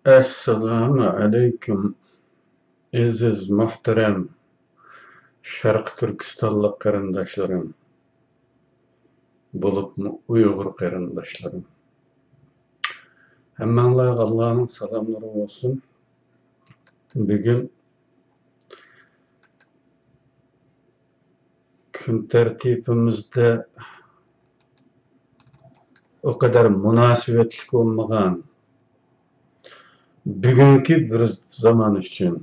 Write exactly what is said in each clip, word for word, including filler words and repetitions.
ئەسسالامۇ ئەلەيكۇم، ئەزىز، مۆھتەرەم شەرقىي تۈركىستانلىق قېرىنداشلىرىم، بولۇپمۇ ئۇيغۇر قېرىنداشلىرىم. ھەممەڭلارغا ئاللانىڭ سالاملىرى بولسۇن. بۈگۈن كۈن تەرتىپىمىزدە ئۇ قەدەر مۇناسىۋەتلىك بولمىغان، بۈگۈنكى بىر زامان ئۈچۈن،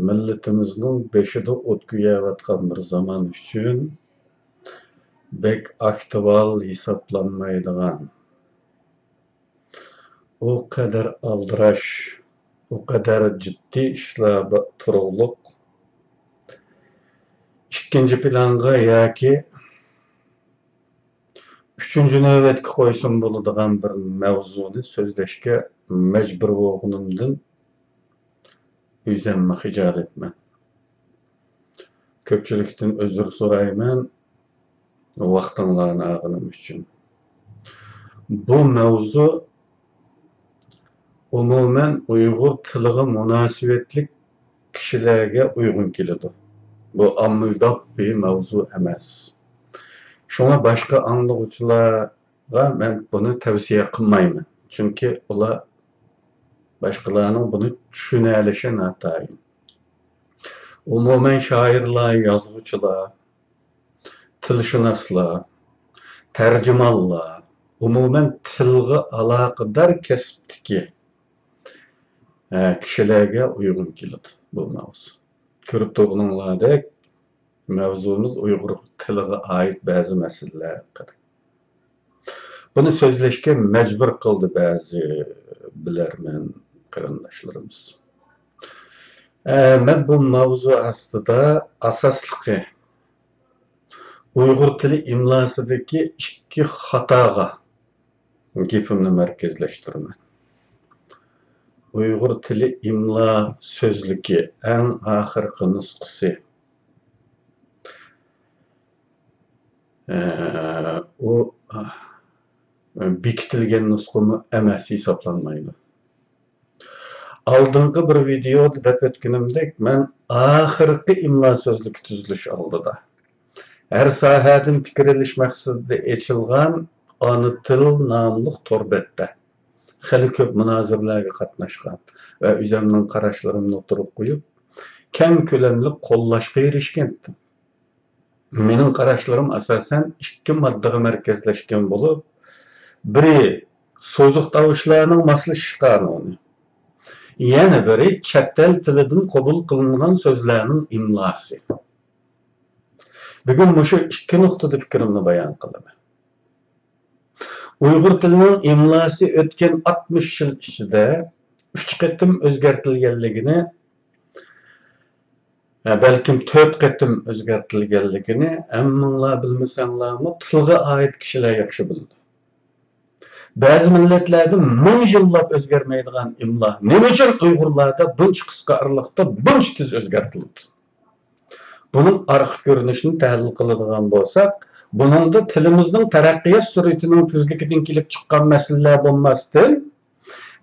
مىللىتىمىزنىڭ بېشىدا ئوت كۆيۈۋاتقان بىر زامان ئۈچۈن بەك ئاكتۇئال ھېسابلانمايدىغان، ئۇ قەدەر ئالدىراش، ئۇ قەدەر جىددىي ئىشلار با-، تۇرۇقلۇق ئىككىنچى پىلانغا ياكى ئۈچىنچى نۆۋەتكە قويسىمۇ بولىدىغان بىر مەۋزۇنى سۆزلەشكە مەجبۇر بولغىنىمدىن ئۆزۈممۇ خىجالەتمەن. كۆپچىلىكتىن ئۆزۈر سورايمەن، ۋاقتىڭلارنى ئالغىنىم ئۈچۈن. بۇ مەۋزۇ ئومۇمەن ئۇيغۇر تىلىغا مۇناسىۋەتلىك كىشىلەرگە ئۇيغۇن كېلىدۇ. بۇ ئاممىباب بىر مەۋزۇ ئەمەس. شۇڭا باشقا ئاڭلىغۇچىلارغا مەن بۇنى تەۋسىيە قىلمايمەن. چۈنكى ئۇلار باشقىلارنىڭ بۇنى چۈشىنەلىشى ناتايىن. ئومۇمەن شائىرلار، يازغۇچىلار، تىلشۇناسلار، تەرجىمانلار، ئومۇمەن تىلغا ئالاقىدار كەسىپتىكى، ئە، كىشىلەرگە ئۇيغۇن كېلىدۇ بۇ مەۋزۇ. كۆرۈپ تۇرغىنىڭلاردەك، مەۋزۇمىز ئۇيغۇر تىلىغا ئائىت بەزى مەسىلىلەر ھەققىدە. بۇنى سۆزلەشكە مەجبۇر قىلدى بەزى بىلەرمەن قېرىنداشلىرىمىز. ئە، مەن بۇ ماۋزۇ ئاستىدا ئاساسلىقى ئۇيغۇر تىلى ئىملاسىدىكى ئىككى خاتاغا گېپىمنى مەركەزلەشتۈرىمەن. ئۇيغۇر تىلى ئىملا سۆزلۈكى ئەڭ ئاخىرقى نۇسخىسى. ئە، ئۇ، ئە، بېكىتىلگەن نۇسخىمۇ ئەمەس ھېسابلانمايدۇ. ئالدىنقى بىر ۋىدېيودا دەپ ئۆتكىنىمدەك، مەن ئاخىرقى ئىملا سۆزلۈكى تۈزۈلۈش ئالدىدا ھەر ساھەدىن پىكىر ئېلىش مەقسىتىدە ئېچىلغان ئانا تىل ناملىق تور بەتتە خېلى كۆپ مۇنازىرىلەرگە قاتناشقان ۋە ئۆزۈمنىڭ قاراشلىرىمنى ئوتتۇرىغا قويۇپ، كەڭ كۆلەملىك قوللاشقا ئېرىشكەن. مېنىڭ قاراشلىرىم ئاساسەن ئىككى ماددىغا مەركەزلەشكەن بولۇپ، بىرى سوزۇق تاۋۇشلارنىڭ ماسلىشىش قانۇنى، يەنە بىرى چەت ئەل تىلىدىن قوبۇل قىلىنغان سۆزلەرنىڭ ئىملاسى. بۈگۈن مۇشۇ ئىككى نۇقتىدا پىكرىمنى بايان قىلىمەن. ئۇيغۇر تىلىنىڭ ئىملاسى ئۆتكەن ئاتمىش يىل ئىچىدە ئۈچ قېتىم ئۆزگەرتىلگەنلىكىنى، ھە، بەلكىم تۆت قېتىم ئۆزگەرتىلگەنلىكىنى ھەممىڭلار بىلمىسەڭلارمۇ، تىلغا ئائىت كىشىلەر ياخشى بىلىدۇ. بەزى مىللەتلەردە مىڭ يىللاپ ئۆزگەرمەيدىغان ئىملا نېمە ئۈچۈن ئۇيغۇرلاردا بۇنچە قىسقا ئارىلىقتا بۇنچە تېز ئۆزگەرتىلىدۇ؟ بۇنىڭ ئارقا كۆرۈنۈشىنى تەھلىل قىلىدىغان بولساق، بۇنىڭدا تىلىمىزنىڭ تەرەققىيات سۈرئىتىنىڭ تېزلىكىدىن كېلىپ چىققان مەسىلىلەر بولماستىن،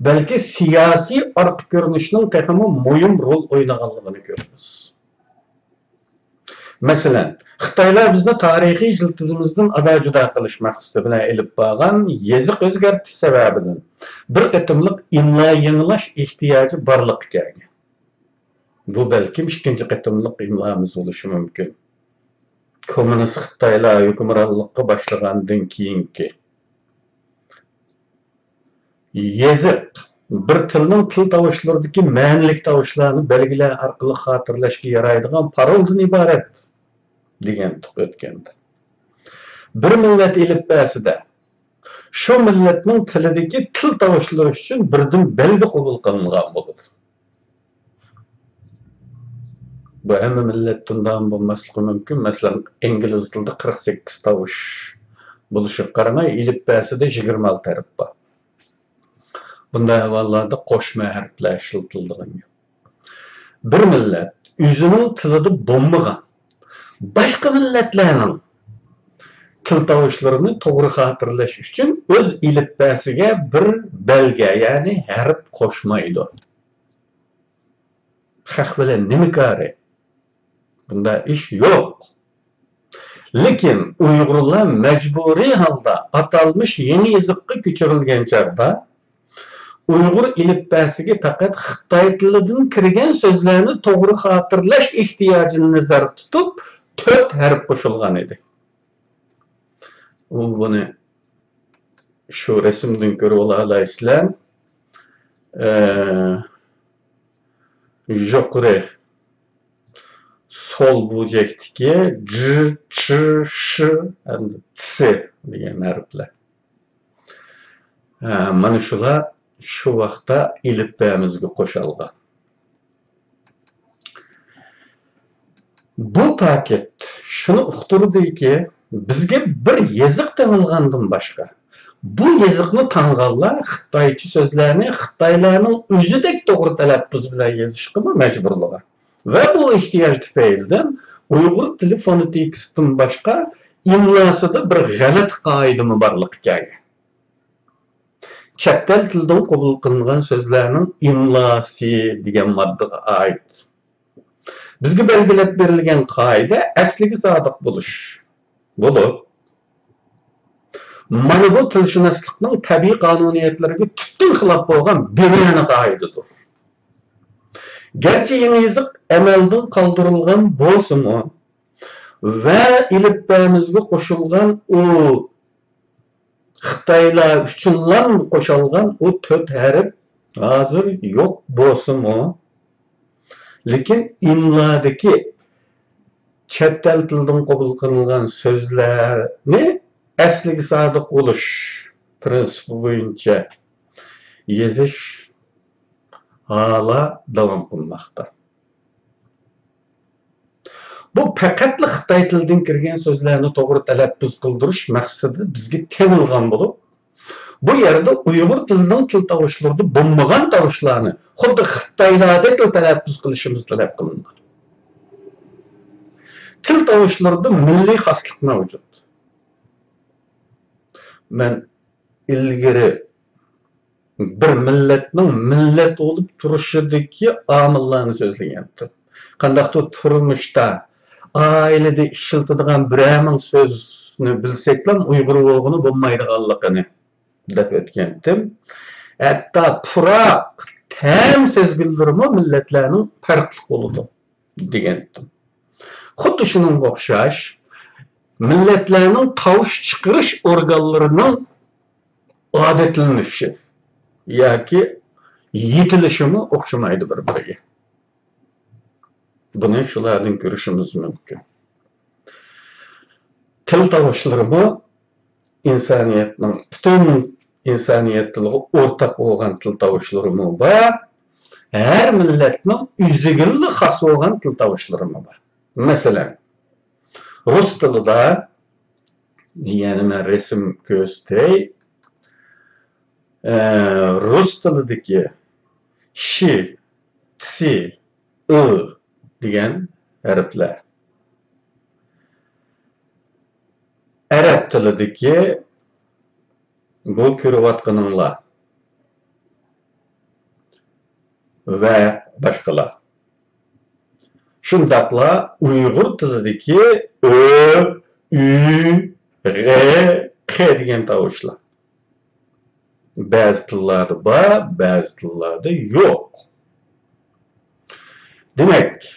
بەلكى سىياسىي ئارقا كۆرۈنۈشنىڭ تېخىمۇ مۇھىم رول ئوينىغانلىقىنى كۆرىمىز. مەسىلەن، خىتايلار بىزنى تارىخىي يىلتىزىمىزدىن ئادا-جۇدا قىلىش مەقسىتى بىلەن ئېلىپ بارغان يېزىق ئۆزگەرتىش سەۋەبىدىن بىر قېتىملىق ئىملا يېڭىلاش ئېھتىياجى بارلىققا كەلگەن. بۇ بەلكىم ئىككىنچى قېتىملىق ئىملامىز بولۇشى مۇمكىن. كوممۇنىست خىتايلار ھۆكۈمرانلىققا باشلىغاندىن كېيىنكى يېزىق بىر تىلنىڭ تىل تاۋۇشلىرىدىكى مەنىلىك تاۋۇشلارنى بەلگىلەر ئارقىلىق خاتىرىلەشكە يارايدىغان پارولدىن ئىبارەت دېگەنتۇق ئۆتكەندە. بىر مىللەت ئېلىپبەسىدە شۇ مىللەتنىڭ تىلىدىكى تىل تاۋۇشلىرى ئۈچۈن بىردىن بەلگە قوبۇل قىلىنغان بولىدۇ. بۇ ھەممە مىللەتتە ئۇنداق بولماسلىقى مۇمكىن. مەسىلەن، ئىنگلىز تىلىدا قىرىق سەككىز تاۋۇش بولۇشىغا قارىماي، ئېلىپبەسىدە يىگىرمە ئالتە ھەرپ بار. بۇنداق ئەھۋاللاردا قوشما ھەرپلەر ئىشلىتىلىدىغان گەپ. بىر مىللەت ئۆزىنىڭ تىلىدا بولمىغان باشقا مىللەتلەرنىڭ تىل تاۋۇشلىرىنى توغرا خاتىرىلەش ئۈچۈن ئۆز ئېلىپبەسىگە بىر بەلگە، يەنى ھەرپ قوشمايدۇ. خەق بىلەن نېمە كارى؟ بۇنداق ئىش يوق. لېكىن ئۇيغۇرلار مەجبۇرىي ھالدا ئاتالمىش يېڭى يېزىققا كۆچۈرۈلگەن چاغدا، ئۇيغۇر ئېلىپبەسىگە پەقەت خىتاي تىلىدىن كىرگەن سۆزلەرنى توغرا خاتىرىلەش ئېھتىياجىنى نەزەردە تۇتۇپ، تۆت ھەرپ قوشۇلغان ئىدى. ئۇ بۇنى شۇ رەسىمدىن كۆرۈپ ئالالايسىلەر. ئە، يۇقىرى سول بۇرجەكتىكى ج، چ، ش ھەمدە تس دېگەن ھەرپلەر. ھە، مانا شۇلار شۇ ۋاقىتتا ئېلىپبەمىزگە قوشۇلغان. بۇ پاكىت شۇنى ئۇقتۇردىكى، بىزگە بىر يېزىق تېڭىلغاندىن باشقا، بۇ يېزىقنى تاڭغانلار خىتايچە سۆزلەرنى خىتايلارنىڭ ئۆزىدەك توغرا تەلەپپۇز بىلەن يېزىشقىمۇ مەجبۇرلىغان. ۋە بۇ ئېھتىياج تۈپەيلىدىن ئۇيغۇر تىلى فونېتىكىسىدىن باشقا ئىملاسىدا بىر غەلىتە قائىدىمۇ بارلىققا كەلگەن. چەت ئەل تىلىدىن قوبۇل قىلىنغان سۆزلەرنىڭ ئىملاسى دېگەن ماددىغا ئائىت. بىزگە بەلگىلەپ بېرىلگەن قائىدە ئەسلىگە سادىق بولۇش بولۇپ، مانا بۇ تىلشۇناسلىقنىڭ تەبىئىي قانۇنىيەتلىرىگە تۈپتىن خىلاپ بولغان بىمەنە قائىدىدۇر. گەرچە يېڭى يېزىق ئەمەلدىن قالدۇرۇلغان بولسىمۇ ۋە ئېلىپبەمىزگە قوشۇلغان ئۇ خىتايلار ئۈچۈنلا قوشۇلغان ئۇ تۆت ھەرپ ھازىر يوق بولسىمۇ، لېكىن ئىملادىكى چەت ئەل تىلىدىن قوبۇل قىلىنغان سۆزلەرنى ئەسلىگە سادىق بولۇش پىرىنسىپى بويىچە يېزىش ھالا داۋام قىلماقتا. بۇ پەقەتلا خىتاي تىلىدىن كىرگەن سۆزلەرنى توغرا تەلەپپۇز قىلدۇرۇش مەقسىتىدە بىزگە تېڭىلغان بولۇپ، بۇ يەردە ئۇيغۇر تىلىنىڭ تىل تاۋۇشلىرىدا بولمىغان تاۋۇشلارنى خۇددى خىتايلاردەكلا تەلەپپۇز قىلىشىمىز تەلەپ قىلىنغان. تىل تاۋۇشلىرىدا مىللىي خاسلىق مەۋجۇت. مەن ئىلگىرى بىر مىللەتنىڭ مىللەت بولۇپ تۇرۇشىدىكى ئامىللارنى سۆزلىگەنتىم. قانداقتۇر تۇرمۇشتا، ئائىلىدە ئىشلىتىدىغان بىرەر مىڭ سۆزنى بىلسەكلا ئۇيغۇر بولغىلى بولمايدىغانلىقىنى دەپ ئۆتكەنتىم. ھەتتا پۇراق، تەم سەزگۈلىرىمۇ مىللەتلەرنىڭ پەرقلىق بولىدۇ دېگەنتىم. خۇددى شۇنىڭغا ئوخشاش، مىللەتلەرنىڭ تاۋۇش چىقىرىش ئورگانلىرىنىڭ ئادەتلىنىشى ياكى يېتىلىشىمۇ ئوخشىمايدۇ بىر-بىرىگە. بۇنى شۇلاردىن كۆرۈشىمىز مۇمكىن. تىل تاۋۇشلىرىمۇ ئىنسانىيەتنىڭ، پۈتۈن ئىنسانىيەت تىلىغا ئورتاق بولغان تىل تاۋۇشلىرىمۇ بار. ھەر مىللەتنىڭ ئۆزىگىلا خاس بولغان تىل تاۋۇشلىرىمۇ بار. مەسىلەن، رۇس تىلىدا، يەنە مەن رەسىم كۆرسىتەي. ئە، رۇس تىلىدىكى ش، ت، ئ دېگەن ھەرپلەر. ئەرەب تىلىدىكى بۇ كۆرۈۋاتقىنىڭلار ۋە باشقىلار. شۇنداقلا ئۇيغۇر تىلىدىكى ئۆ، ئۈ، غە، قې دېگەن تاۋۇشلار. بەزى تىللاردا بار، بەزى تىللاردا يوق. دېمەك،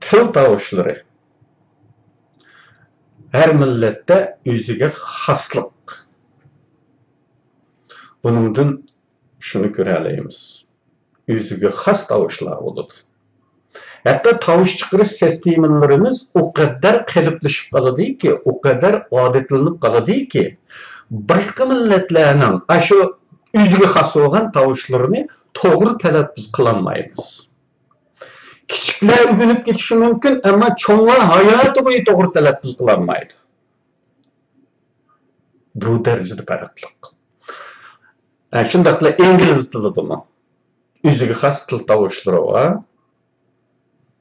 تىل تاۋۇشلىرى ھەر مىللەتتە ئۆزىگە خاسلىق. بۇنىڭدىن شۇنى كۆرەلەيمىز. ئۆزىگە خاس تاۋۇشلار بولىدۇ. ھەتتا تاۋۇش چىقىرىش سىستېمىلىرىمىز ئۇ قەدەر قېلىپلىشىپ قالىدۇكى، ئۇ قەدەر ئادەتلىنىپ قالىدۇكى، باشقا مىللەتلەرنىڭ ئاشۇ ئۆزىگە خاس بولغان تاۋۇشلىرىنى توغرا تەلەپپۇز قىلالمايمىز. كىچىكلەر ئۆگىنىپ كېتىشى مۇمكىن، ئەمما چوڭلار ھاياتى بويى توغرا تەلەپپۇز قىلالمايدۇ. بۇ دەرىجىدە پەرقلىق. ھە، شۇنداقلا ئىنگلىز تىلىدىمۇ ئۆزىگە خاس تىل تاۋۇشلىرى بار.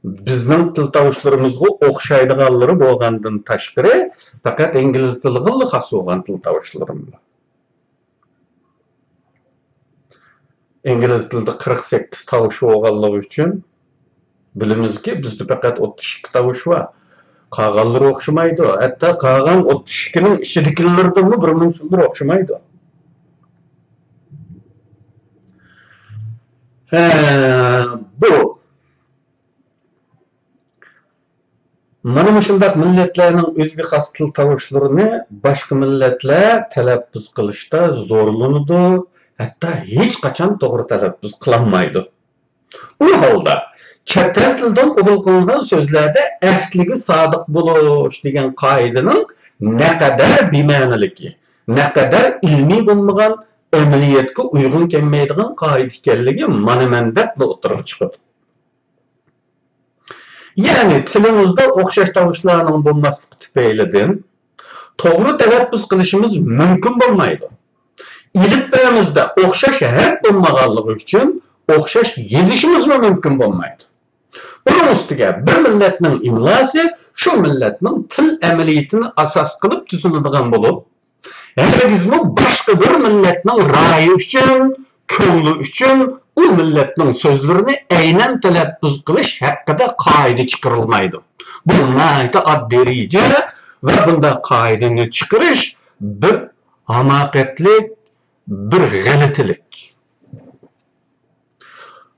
بىزنىڭ تىل تاۋۇشلىرىمىزغا ئوخشايدىغانلىرى بولغاندىن تاشقىرى، پەقەت ئىنگلىز تىلىغىلا خاس بولغان تىل تاۋۇشلىرىم بار. ئىنگلىز تىلىدا قىرىق سەككىز تاۋۇش بولغانلىقى ئۈچۈن بىلىمىزكى، بىزدە پەقەت ئوتتۇز ئىككى تاۋۇش بار. قالغانلىرى ئوخشىمايدۇ. ھەتتا قالغان ئوتتۇز ئىككىنىڭ ئىچىدىكىلىرىدىنمۇ بىر مۇنچىلىرى ئوخشىمايدۇ. ھە، بۇ مانا مۇشۇنداق مىللەتلەرنىڭ ئۆزىگە خاس تىل تاۋۇشلىرىنى باشقا مىللەتلەر تەلەپپۇز قىلىشتا زورلىنىدۇ، ھەتتا ھېچقاچان توغرا تەلەپپۇز قىلالمايدۇ. ئۇ ھالدا چەت ئەل تىلىدىن قوبۇل قىلىنغان سۆزلەردە ئەسلىگە سادىق بولۇش دېگەن قائىدىنىڭ نەقەدەر بىمەنىلىكى، نەقەدەر ئىلمىي بولمىغان، ئەمەلىيەتكە ئۇيغۇن كەلمەيدىغان قائىدە ئىكەنلىكى مانا مەندەكلا ئوتتۇرىغا چىقىدۇ. يەنى تىلىمىزدا ئوخشاش تاۋۇشلارنىڭ بولماسلىقى تۈپەيلىدىن توغرا تەلەپپۇز قىلىشىمىز مۇمكىن بولمايدۇ. ئېلىپبەمىزدە ئوخشاش ھەرپ بولمىغانلىقى ئۈچۈن ئوخشاش يېزىشىمىزمۇ مۇمكىن بولمايدۇ. ئۇنىڭ ئۈستىگە بىر مىللەتنىڭ ئىملاسى شۇ مىللەتنىڭ تىل ئەمەلىيىتىنى ئاساس قىلىپ تۈزۈلىدىغان بولۇپ، ھەرگىزمۇ باشقا بىر مىللەتنىڭ رايى ئۈچۈن، كۆڭلى ئۈچۈن ئۇ مىللەتنىڭ سۆزلىرىنى ئەينەن تەلەپپۇز قىلىش ھەققىدە قائىدە چىقىرىلمايدۇ. بۇ ناھايىتى ئاددىي رېجە ۋە بۇنداق قائىدىنى چىقىرىش بىر ھاماقەتلىك، بىر غەلىتىلىك.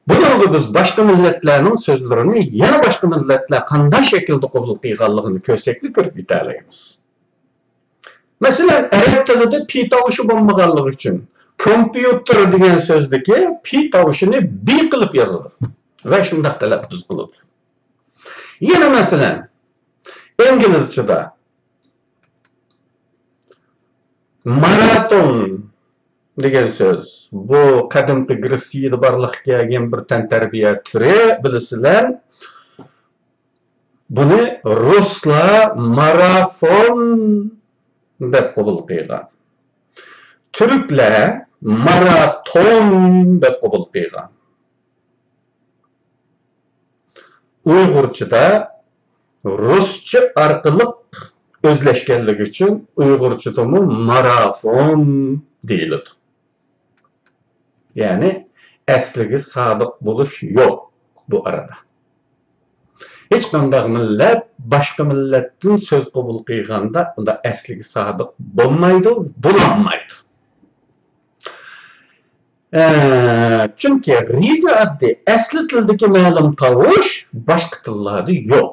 بۇنىڭغا بىز باشقا مىللەتلەرنىڭ سۆزلىرىنى يەنە باشقا مىللەتلەر قانداق شەكىلدە قوبۇل قىلغانلىقىنى كۆرسەكلا كۆرۈپ يېتەلەيمىز. مەسىلەن، ئەرەب تىلىدا پى تاۋۇشى بولمىغانلىقى ئۈچۈن كومپيۇتېر دېگەن سۆزدىكى پى تاۋۇشىنى بى قىلىپ يازىدۇ ۋە شۇنداق تەلەپپۇز قىلىدۇ. يەنە مەسىلەن، ئىنگلىزچىدا ماراتون دېگەن سۆز. بۇ قەدىمكى گرېتسىيەدە بارلىققا كەلگەن بىر تەنتەربىيە تۈرى، بىلىسىلەر. بۇنى رۇسلار مارافون دەپ قوبۇل قىلغان. تۈركلەر ماراتون دەپ قوبۇل قىلغان. ئۇيغۇرچىدا رۇسچە ئارقىلىق ئۆزلەشكەنلىكى ئۈچۈن ئۇيغۇرچىدىمۇ مارافون دېيىلىدۇ. يەنى ئەسلىگە سادىق بولۇش يوق بۇ ئارىدا. ھېچقانداق مىللەت باشقا مىللەتتىن سۆز قوبۇل قىلغاندا ئۇنداق ئەسلىگە سادىق بولمايدۇ، بولالمايدۇ. ئە، چۈنكى رېجە ئاددىي، ئەسلى تىلدىكى مەلۇم تاۋۇش باشقا تىللاردا يوق.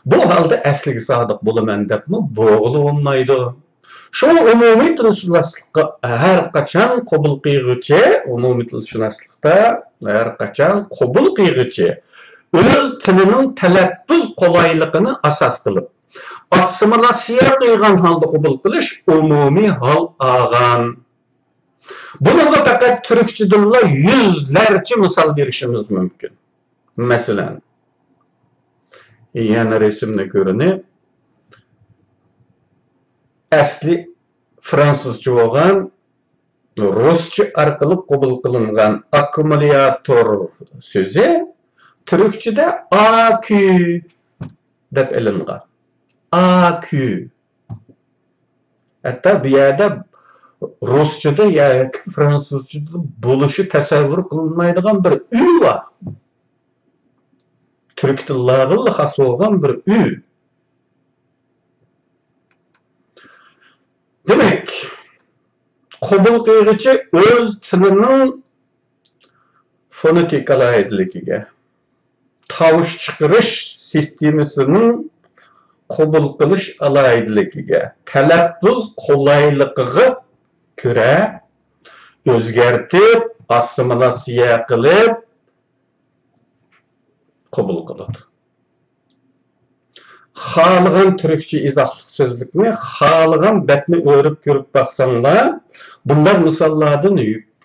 بۇ ھالدا ئەسلىگە سادىق بولىمەن دەپمۇ بولغىلى بولمايدۇ. شۇڭا ئومۇمىي تىلشۇناسلىققا ھەر قاچان قوبۇل قىلغۇچى، ئومۇمىي تىلشۇناسلىقتا ھەر قاچان قوبۇل قىلغۇچى ئۆز تىلىنىڭ تەلەپپۇز قولايلىقىنى ئاساس قىلىپ، ئاسسىمىلياتسىيە قىلغان ھالدا قوبۇل قىلىش ئومۇمىي ھال ئالغان. بۇنىڭغا پەقەت تۈركچىدىنلا يۈزلەرچە مىسال بېرىشىمىز مۇمكىن. مەسىلەن، يەنە رەسىمنى كۆرىلى. ئەسلى فرانسۇزچە بولغان، رۇسچە ئارقىلىق قوبۇل قىلىنغان ئاككۇمۇلياتور سۆزى تۈركچىدە ئاكۈ دەپ ئېلىنغان. ئاكۈ. ھەتتا بۇ يەردە رۇسچىدا ياكى فرانسۇزچىدا بولۇشى تەسەۋۋۇر قىلىنمايدىغان بىر ئۈ بار. تۈرك تىللارغىلا خاس بولغان بىر ئۈ. دېمەك، قوبۇل قىلغۇچى ئۆز تىلىنىڭ فونېتىك ئالاھىدىلىكىگە، تاۋۇش چىقىرىش سىستېمىسىنىڭ قوبۇل قىلىش ئالاھىدىلىكىگە، تەلەپپۇز قولايلىقىغا كۆرە ئۆزگەرتىپ، ئاسسىمىلياتسىيە قىلىپ قوبۇل قىلىدۇ. خالىغان تۈركچە ئىزاھلىق سۆزلۈكنى، خالىغان بەتنى ئۆرۈپ كۆرۈپ باقساڭلار، بۇنداق مىساللاردىن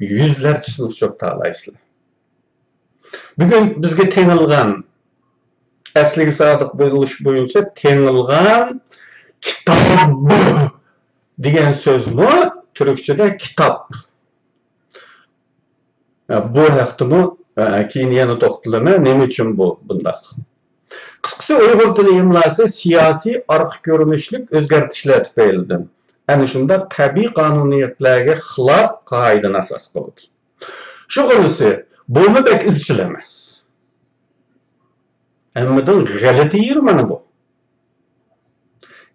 يۈزلەرچىسىنى ئۇچرىتالايسىلەر. بۈگۈن بىزگە تېڭىلغان، ئەسلىگە سادىق بولۇش بويىچە تېڭىلغان كىتاب دېگەن سۆزمۇ تۈركچىدە كىتاب. بۇ ھەقتىمۇ، ئە، كېيىن يەنە توختىلىمەن، نېمە ئۈچۈن بۇ بۇنداق. قىسقىسى، ئۇيغۇر تىلى ئىملاسى سىياسىي ئارقا كۆرۈنۈشلۈك ئۆزگەرتىشلەر تۈپەيلىدىن، ئەنە شۇنداق تەبىئىي قانۇنىيەتلەرگە خىلاپ قائىدىنى ئاساس قىلىدۇ. شۇغىنىسى، بۇمۇ بەك ئىزچىل ئەمەس. ھەممىدىن غەلىتە يېرى مانا بۇ.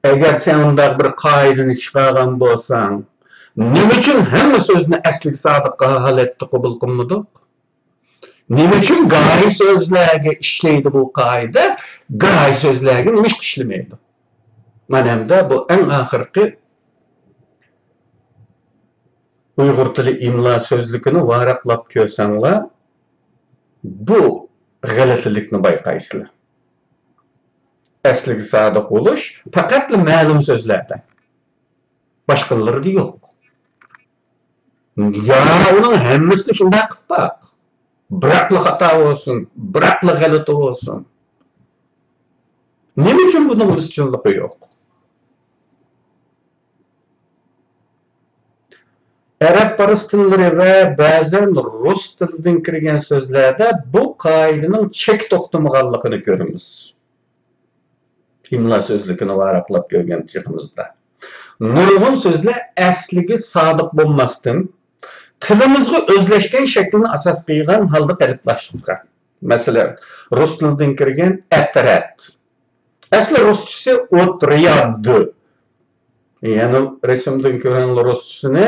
ئەگەر سەن ئۇنداق بىر قائىدىنى چىقارغان بولساڭ، نېمە ئۈچۈن ھەممە سۆزنى ئەسلىگە سادىق ھالەتتە قوبۇل قىلمىدۇق؟ نېمە ئۈچۈن گاھى سۆزلەرگە ئىشلەيدۇ بۇ قائىدە، گاھى سۆزلەرگە نېمىشقا ئىشلىمەيدۇ؟ مانا ئەمدى بۇ ئەڭ ئاخىرقى ئۇيغۇر تىلى ئىملا سۆزلۈكىنى ۋاراقلاپ كۆرسەڭلار، بۇ غەلىتىلىكنى بايقايسىلەر. ئەسلىگە سادىق بولۇش پەقەتلا مەلۇم سۆزلەردە. باشقىلىرىدا يوق. يا ئۇنىڭ ھەممىسىنى شۇنداق قىلىپ باق. بىراقلا خاتا بولسۇن، بىراقلا غەلىتە بولسۇن. نېمە ئۈچۈن بۇنىڭ ئىزچىللىقى يوق؟ ئەرەب پارس تىللىرى ۋە بەزەن رۇس تىلىدىن كىرگەن سۆزلەردە بۇ قائىدىنىڭ چېكى توختىمىغانلىقىنى كۆرىمىز. ئىملا سۆزلۈكىنى ۋاراقلاپ كۆرگەن چېغىمىزدا، نۇرغۇن سۆزلەر ئەسلىگە سادىق بولماستىن، تىلىمىزغا ئۆزلەشكەن شەكلىنى ئاساس قىلغان ھالدا قېلىپلاشقان. مەسىلەن، رۇس تىلىدىن كىرگەن ئەترەت. ئەسلى رۇسچىسى ئوترياد. يەنى رەسىمدىن كۆرۈنگەن رۇسچىسىنى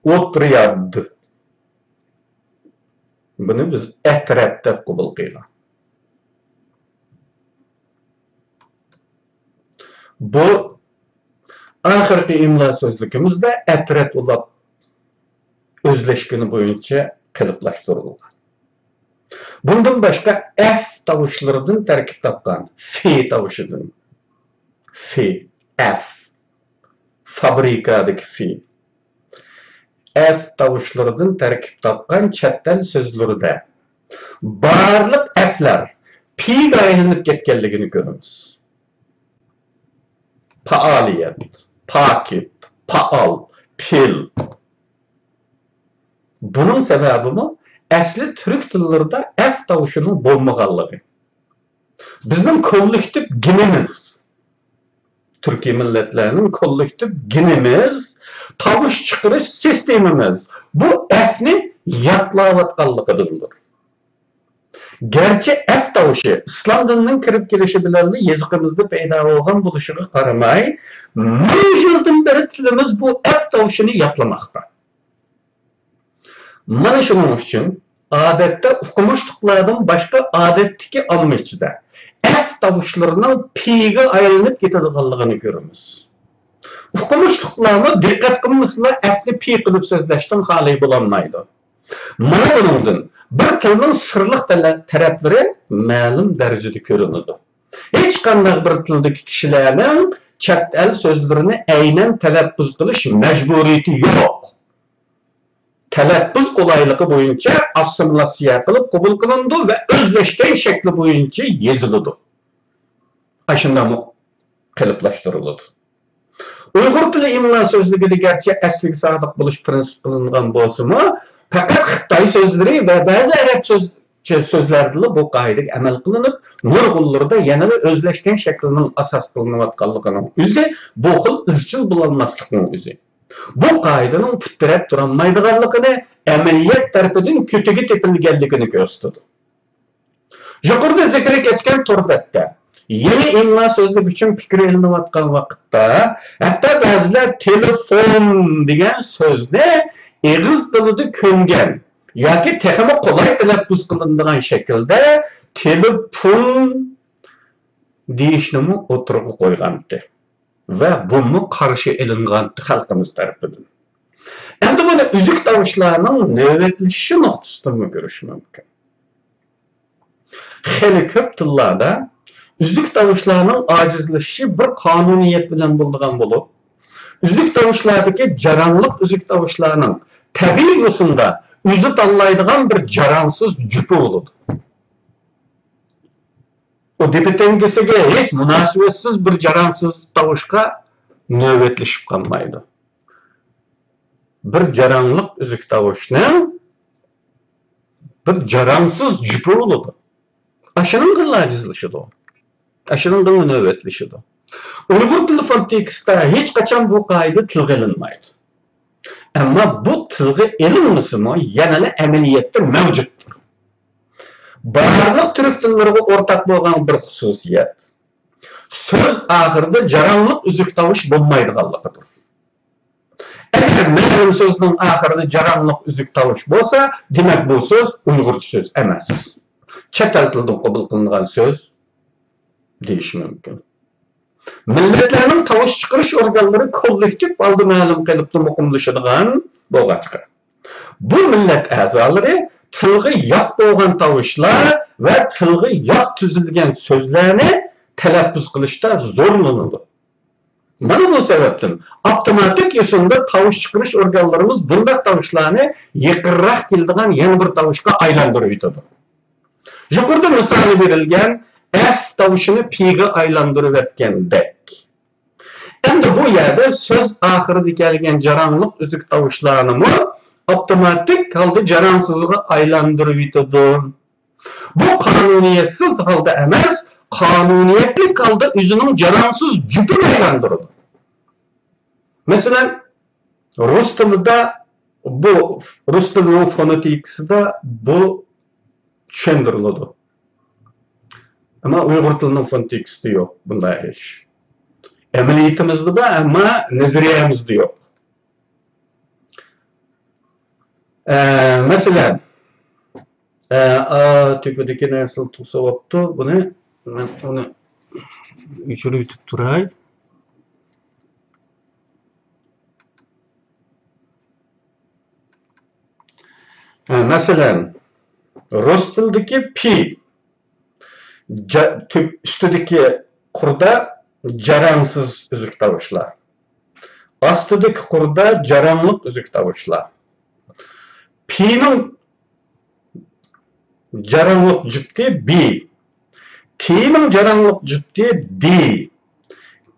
ئوترياد. بۇنى بىز ئەترەت دەپ قوبۇل قىلغان. بۇ ئاخىرقى ئىملا سۆزلۈكىمىزدە ئەترەت بولۇپ ئۆزلەشكىنى بويىچە قېلىپلاشتۇرۇلغان. بۇندىن باشقا ئەف تاۋۇشلىرىدىن تەركىب تاپقان، فې تاۋۇشىدىن، فې، ئەف، فابرىكادىكى فې، ئەف تاۋۇشلىرىدىن تەركىب تاپقان چەت ئەل سۆزلىرىدە بارلىق ئەفلەر پېگە ئايلىنىپ كەتكەنلىكىنى كۆرىمىز. پائالىيەت، پاكىت، پائال، پېل. بۇنىڭ سەۋەبىمۇ ئەسلى تۈرك تىللىرىدا ئەف تاۋۇشىنىڭ بولمىغانلىقى. بىزنىڭ كوللېكتىپ گېنىمىز، تۈركىي مىللەتلەرنىڭ كوللېكتىپ گېنىمىز، تاۋۇش چىقىرىش سىستېمىمىز بۇ ئەفنى ياتلاۋاتقانلىقىدىندۇر. گەرچە ئەف تاۋۇشى ئىسلام دىنىنىڭ كىرىپ كېلىشى بىلەنلا يېزىقىمىزدا پەيدا بولغان بولۇشىغا قارىماي، مىڭ يىلدىن بېرى تىلىمىز بۇ ئەف تاۋۇشىنى ياتلىماقتا. مانا شۇنىڭ ئۈچۈن ئادەتتە ئوقۇمۇشلۇقلاردىن باشقا ئادەتتىكى ئامما ئىچىدە ئەف تاۋۇشلىرىنىڭ پېگە ئايلىنىپ كېتىدىغانلىقىنى كۆرىمىز. ئوقۇمۇشلۇقلارمۇ دىققەت قىلمىسىلا ئەفنى پې قىلىپ سۆزلەشتىن خالىي بولالمايدۇ. مانا بۇنىڭدىن بىر تىلنىڭ سىرلىق تەلە-، تەرەپلىرى مەلۇم دەرىجىدە كۆرۈنىدۇ. ھېچقانداق بىر تىلدىكى كىشىلەرنىڭ چەت ئەل سۆزلىرىنى ئەينەن تەلەپپۇز قىلىش مەجبۇرىيىتى يوق. تەلەپپۇز قولايلىقى بويىچە ئاسسىمىلاتسىيە قىلىپ قوبۇل قىلىنىدۇ ۋە ئۆزلەشكەن شەكلى بويىچە يېزىلىدۇ. ئاشۇنداقمۇ قېلىپلاشتۇرۇلىدۇ. ئۇيغۇر تىلى ئىملا سۆزلۈكىدە گەرچە ئەسلىگە سادىق بولۇش پىرىنسىپ قىلىنغان بولسىمۇ، پەقەت خىتاي سۆزلىرى ۋە بەزى ئەرەب سۆز-، سۆزلەردىلا بۇ قائىدىگە ئەمەل قىلىنىپ، نۇرغۇنلىرىدا يەنىلا ئۆزلەشكەن شەكلىنىڭ ئاساس قىلىنىۋاتقانلىقىنىڭ ئۆزى بۇ خىل ئىزچىل بولالماسلىقنىڭ ئۆزى بۇ قائىدىنىڭ پۇت تىرەپ تۇرالمايدىغانلىقىنى، ئەمەلىيەت تەرىپىدىن كۆتىكى تېپىلگەنلىكىنى كۆرسىتىدۇ. يۇقىرىدا زىكرى كەچكەن تور بەتتە يېڭى ئىملا سۆزلۈك ئۈچۈن پىكىر ئېلىنىۋاتقان ۋاقىتتا، ھەتتا بەزىلەر تېلېفون دېگەن سۆزنى ئېغىز تىلىدا كۆنگەن ياكى تېخىمۇ قولاي تەلەپپۇز قىلىنىدىغان شەكىلدە تېلېپۇن دېيىشنىمۇ ئوتتۇرىغا قويغانتى ۋە بۇمۇ قارشى ئېلىنغانتى خەلقىمىز تەرىپىدىن. ئەمدى بۇنى ئۈزۈك تاۋۇشلارنىڭ نۆۋەتلىشىشى نۇقتىسىدىنمۇ كۆرۈش مۇمكىن. خېلى كۆپ تىللاردا ئۈزۈك تاۋۇشلارنىڭ ئاجىزلىشىشى بىر قانۇنىيەت بىلەن بولىدىغان بولۇپ، ئۈزۈك تاۋۇشلاردىكى جاراڭلىق ئۈزۈك تاۋۇشلارنىڭ تەبىئىي يوسۇندا ئۆزى تاللايدىغان بىر جاراڭسىز جۈپى بولىدۇ. ئۇ دىپتەنگىسىگە ھېچ مۇناسىۋەتسىز بىر جاراڭسىز تاۋۇشقا نۆۋەتلىشىپ قالمايدۇ. بىر جاراڭلىق ئۈزۈك تاۋۇشنىڭ بىر جاراڭسىز جۈپى بولىدۇ. ئاشۇنىڭدىنلا ئاجىزلىشىدۇ. ئاشۇنىڭدىنلا نۆۋەتلىشىدۇ. ئۇيغۇر تىلى فونېتىكىسىدا ھېچقاچان بۇ قائىدە تىلغا ئېلىنمايدۇ. ئەمما بۇ تىلغا ئېلىنمىسىمۇ، يەنىلا ئەمەلىيەتتە مەۋجۇتتۇر. بارلىق تۈرك تىللىرىغا ئورتاق بولغان بىر خۇسۇسىيەت. سۆز ئاخىرىدا جاراڭلىق ئۈزۈك تاۋۇش بولمايدىغانلىقىدۇر. ئەگەر مەلۇم سۆزنىڭ ئاخىرىدا جاراڭلىق ئۈزۈك تاۋۇش بولسا، دېمەك، بۇ سۆز ئۇيغۇرچە سۆز ئەمەس. چەت ئەل تىلىدىن قوبۇل قىلىنغان سۆز دېيىش مۇمكىن. مىللەتلەرنىڭ تاۋۇش چىقىرىش ئورگانلىرى كوللېكتىپ ھالدا مەلۇم قېلىپتا مۇقىملىشىدىغان بولغاچقا، بۇ مىللەت ئەزالىرى تىلغا يات بولغان تاۋۇشلار ۋە تىلغا يات تۈزۈلگەن سۆزلەرنى تەلەپپۇز قىلىشتا زورلىنىدۇ. مانا بۇ سەۋەبتىن ئاپتوماتىك يوسۇندا تاۋۇش چىقىرىش ئورگانلىرىمىز بۇنداق تاۋۇشلارنى يېقىنراق كېلىدىغان يەنە بىر تاۋۇشقا ئايلاندۇرۇۋېتىدۇ. يۇقىرىدا مىسالى بېرىلگەن ئەف تاۋۇشىنى پىغا ئايلاندۇرۇۋەتكەندەك. ئەمدى بۇ يەردە سۆز ئاخىرىدا كەلگەن جاراڭلىق ئۈزۈك تاۋۇشلارنىمۇ ئاپتوماتىك ھالدا جاراڭسىزغا ئايلاندۇرۇۋېتىدۇ. بۇ قانۇنىيەتسىز ھالدا ئەمەس، قانۇنىيەتلىك ھالدا ئۆزىنىڭ جاراڭسىز جۈپىگە ئايلاندۇرىدۇ. مەسىلەن، رۇس تىلىدا بۇ، رۇس تىلىنىڭ فونېتىكىسىدا بۇ چۈشەندۈرۈلىدۇ. ئەمما ئۇيغۇر تىلىنىڭ فونېتىكىسىدا يوق بۇنداق ئىش. ئەمەلىيىتىمىزدە بار، ئەمما نەزەرىيەمىزدە يوق. ئە، مەسىلەن، ئە، ئا، تۆپىدىكى نەرسىنى توسۇۋاپتۇ. بۇنى مەن ئۇنى ئۆچۈرۈۋېتىپ تۇراي. ھە، مەسىلەن، رۇس تىلىدىكى پى، جا-، تۈپ ئۈستىدىكى قۇردا جاراڭسىز ئۈزۈك تاۋۇشلار. ئاستىدىكى قۇردا جاراڭلىق ئۈزۈك تاۋۇشلار. پىنىڭ جاراڭلىق جۈپتى بى. تىنىڭ جاراڭلىق جۈپتى دى.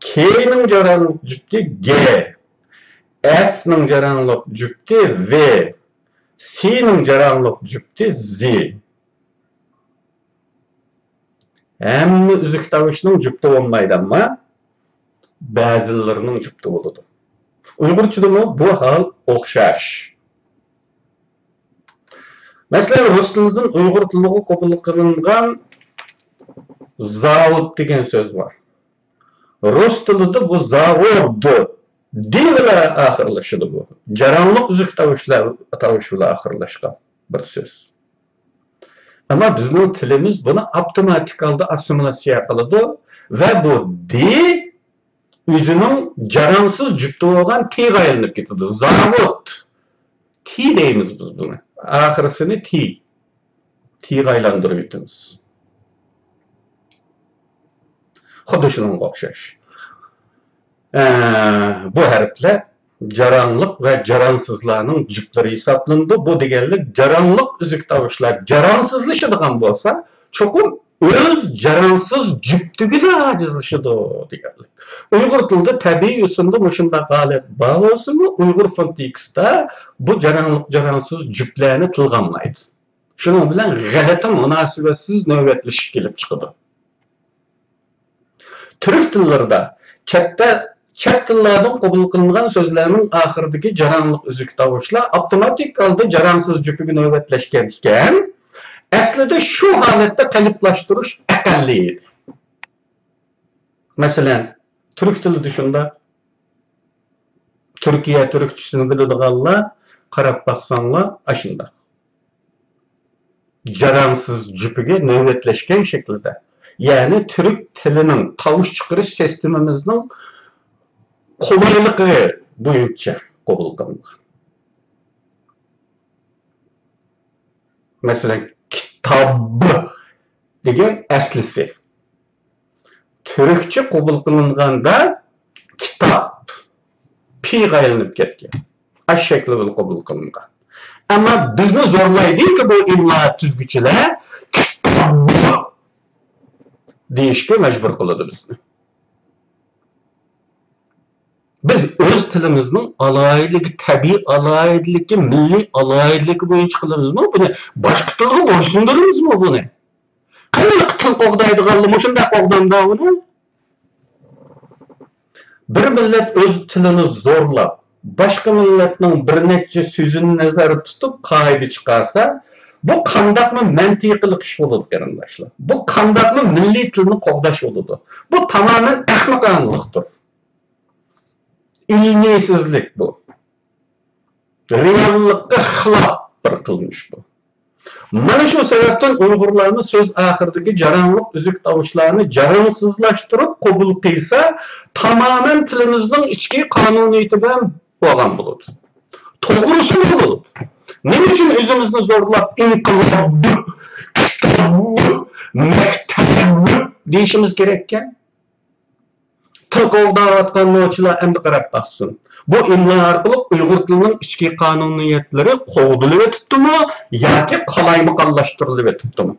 كېنىڭ جاراڭلىق جۈپتى گې. ئەفنىڭ جاراڭلىق جۈپتى ۋې. سىنىڭ جاراڭلىق جۈپتى زى. ھەممە ئۈزۈك تاۋۇشنىڭ جۈپتى بولمايدۇ، ئەمما بەزىلىرىنىڭ جۈپتى بولىدۇ. ئۇيغۇرچىدىمۇ بۇ ھال ئوخشاش. مەسىلەن، رۇس تىلىدىن ئۇيغۇر تىلىغا قوبۇل قىلىنغان زاۋۇت دېگەن سۆز بار. رۇس تىلىدا بۇ زاۋود، دى بىلەن ئاخىرلىشىدۇ بۇ. جاراڭلىق ئۈزۈك تاۋۇشلار، تاۋۇش بىلەن ئاخىرلاشقان بىر سۆز. ئەمما بىزنىڭ تىلىمىز بۇنى ئاپتوماتىك ھالدا ئاسسىمىلياتسىيە قىلىدۇ ۋە بۇ دى ئۆزىنىڭ جاراڭسىز جۈپتى بولغان تىغا ئايلىنىپ كېتىدۇ. زاۋۇت. تى دەيمىز بىز بۇنى. ئاخىرىسىنى تى. تىغا ئايلاندۇرۇۋېتىمىز. خۇددى شۇنىڭغا ئوخشاش. ئە، بۇ ھەرپلەر جاراڭلىق ۋە جاراڭسىزلارنىڭ جۈپلىرى ھېسابلىنىدۇ. بۇ دېگەنلىك، جاراڭلىق ئۈزۈك تاۋۇشلار جاراڭسىزلىشىدىغان بولسا، چوقۇم ئۆز جاراڭسىز جۈپتىگىلا ئاجىزلىشىدۇ دېگەنلىك. ئۇيغۇر تىلىدا تەبىئىي يوسۇندا مۇشۇنداق ھالەت بار بولسىمۇ، ئۇيغۇر فونېتىكىسىدا بۇ جاراڭلىق، جاراڭسىز جۈپلەرنى تىلغا ئالمايدۇ. شۇنىڭ بىلەن غەلىتە، مۇناسىۋەتسىز نۆۋەتلىشىش كېلىپ چىقىدۇ. تۈرك تىللىرىدا چەتتە، چەت تىللاردىن قوبۇل قىلىنغان سۆزلەرنىڭ ئاخىرىدىكى جاراڭلىق ئۈزۈك تاۋۇشلار ئاپتوماتىك ھالدا جاراڭسىز جۈپىگە نۆۋەتلەشكەن ئىكەن، ئەسلىدە شۇ ھالەتتە قېلىپلاشتۇرۇش ئەقەللىي ئىدى. مەسىلەن، تۈرك تىلىدا شۇنداق. تۈركىيە تۈركچىسىنى بىلىدىغانلار قاراپ باقساڭلار، ئاشۇنداق. جاراڭسىز جۈپىگە نۆۋەتلەشكەن شەكىلدە. يەنى تۈرك تىلىنىڭ تاۋۇش چىقىرىش سىستېمىمىزنىڭ قولايلىقى بويىچە قوبۇل قىلىنغان. مەسىلەن، كىتاب دېگەن ئەسلىسى تۈركچە قوبۇل قىلىنغاندا كىتاب پىغا ئايلىنىپ كەتكەن. ئاش شەكلى بىلەن قوبۇل قىلىنغان. ئەمما بىزنى زورلايدۇكى بۇ ئىملا تۈزگۈچىلەر كىتاب دېيىشكە مەجبۇر قىلىدۇ بىزنى. بىز ئۆز تىلىمىزنىڭ ئالاھىدىلىكى، تەبىئىي ئالاھىدىلىكى، مىللىي ئالاھىدىلىكى بويىچە قىلىمىزمۇ بۇنى؟ باشقا تىلغا بويسۇندۇرىمىزمۇ بۇنى؟ قېنى تىل قوغدايدىغانلار مۇشۇنداق قوغدامدا ئۇنى؟ بىر مىللەت ئۆز تىلىنى زورلاپ، باشقا مىللەتنىڭ بىر نەچچە سۆزىنى نەزەردە تۇتۇپ قائىدە چىقارسا، بۇ قانداقمۇ مەنتىقلىق ئىش بولىدۇ، قېرىنداشلار؟ بۇ قانداقمۇ مىللىي تىلنى قوغداش بولىدۇ؟ بۇ تامامەن ئەخمىقانىلىقتۇر. ئىلمىيسىزلىك بۇ. رېئاللىققا خىلاپ بىر قىلمىش بۇ. مانا شۇ سەۋەبتىن ئۇيغۇرلارمۇ سۆز ئاخىرىدىكى جاراڭلىق ئۈزۈك تاۋۇشلارنى جاراڭسىزلاشتۇرۇپ قوبۇل قىلسا، تامامەن تىلىمىزنىڭ ئىچكى قانۇنىيىتى بىلەن بولغان بولىدۇ. توغرىسىمۇ بولىدۇ. نېمە ئۈچۈن ئۆزىمىزنى زورلاپ ئىنقىلاب، كىتاب، مەكتەپ دېيىشىمىز كېرەككەن؟ تىل قوغداۋاتقان نوچىلار ئەمدى قاراپ باقسۇن. بۇ ئىملا ئارقىلىق ئۇيغۇر تىلىنىڭ ئىچكى قانۇنىيەتلىرى قوغدىلىۋېتىپتىمۇ ياكى قالايمىقانلاشتۇرۇلۇۋېتىپتىمۇ؟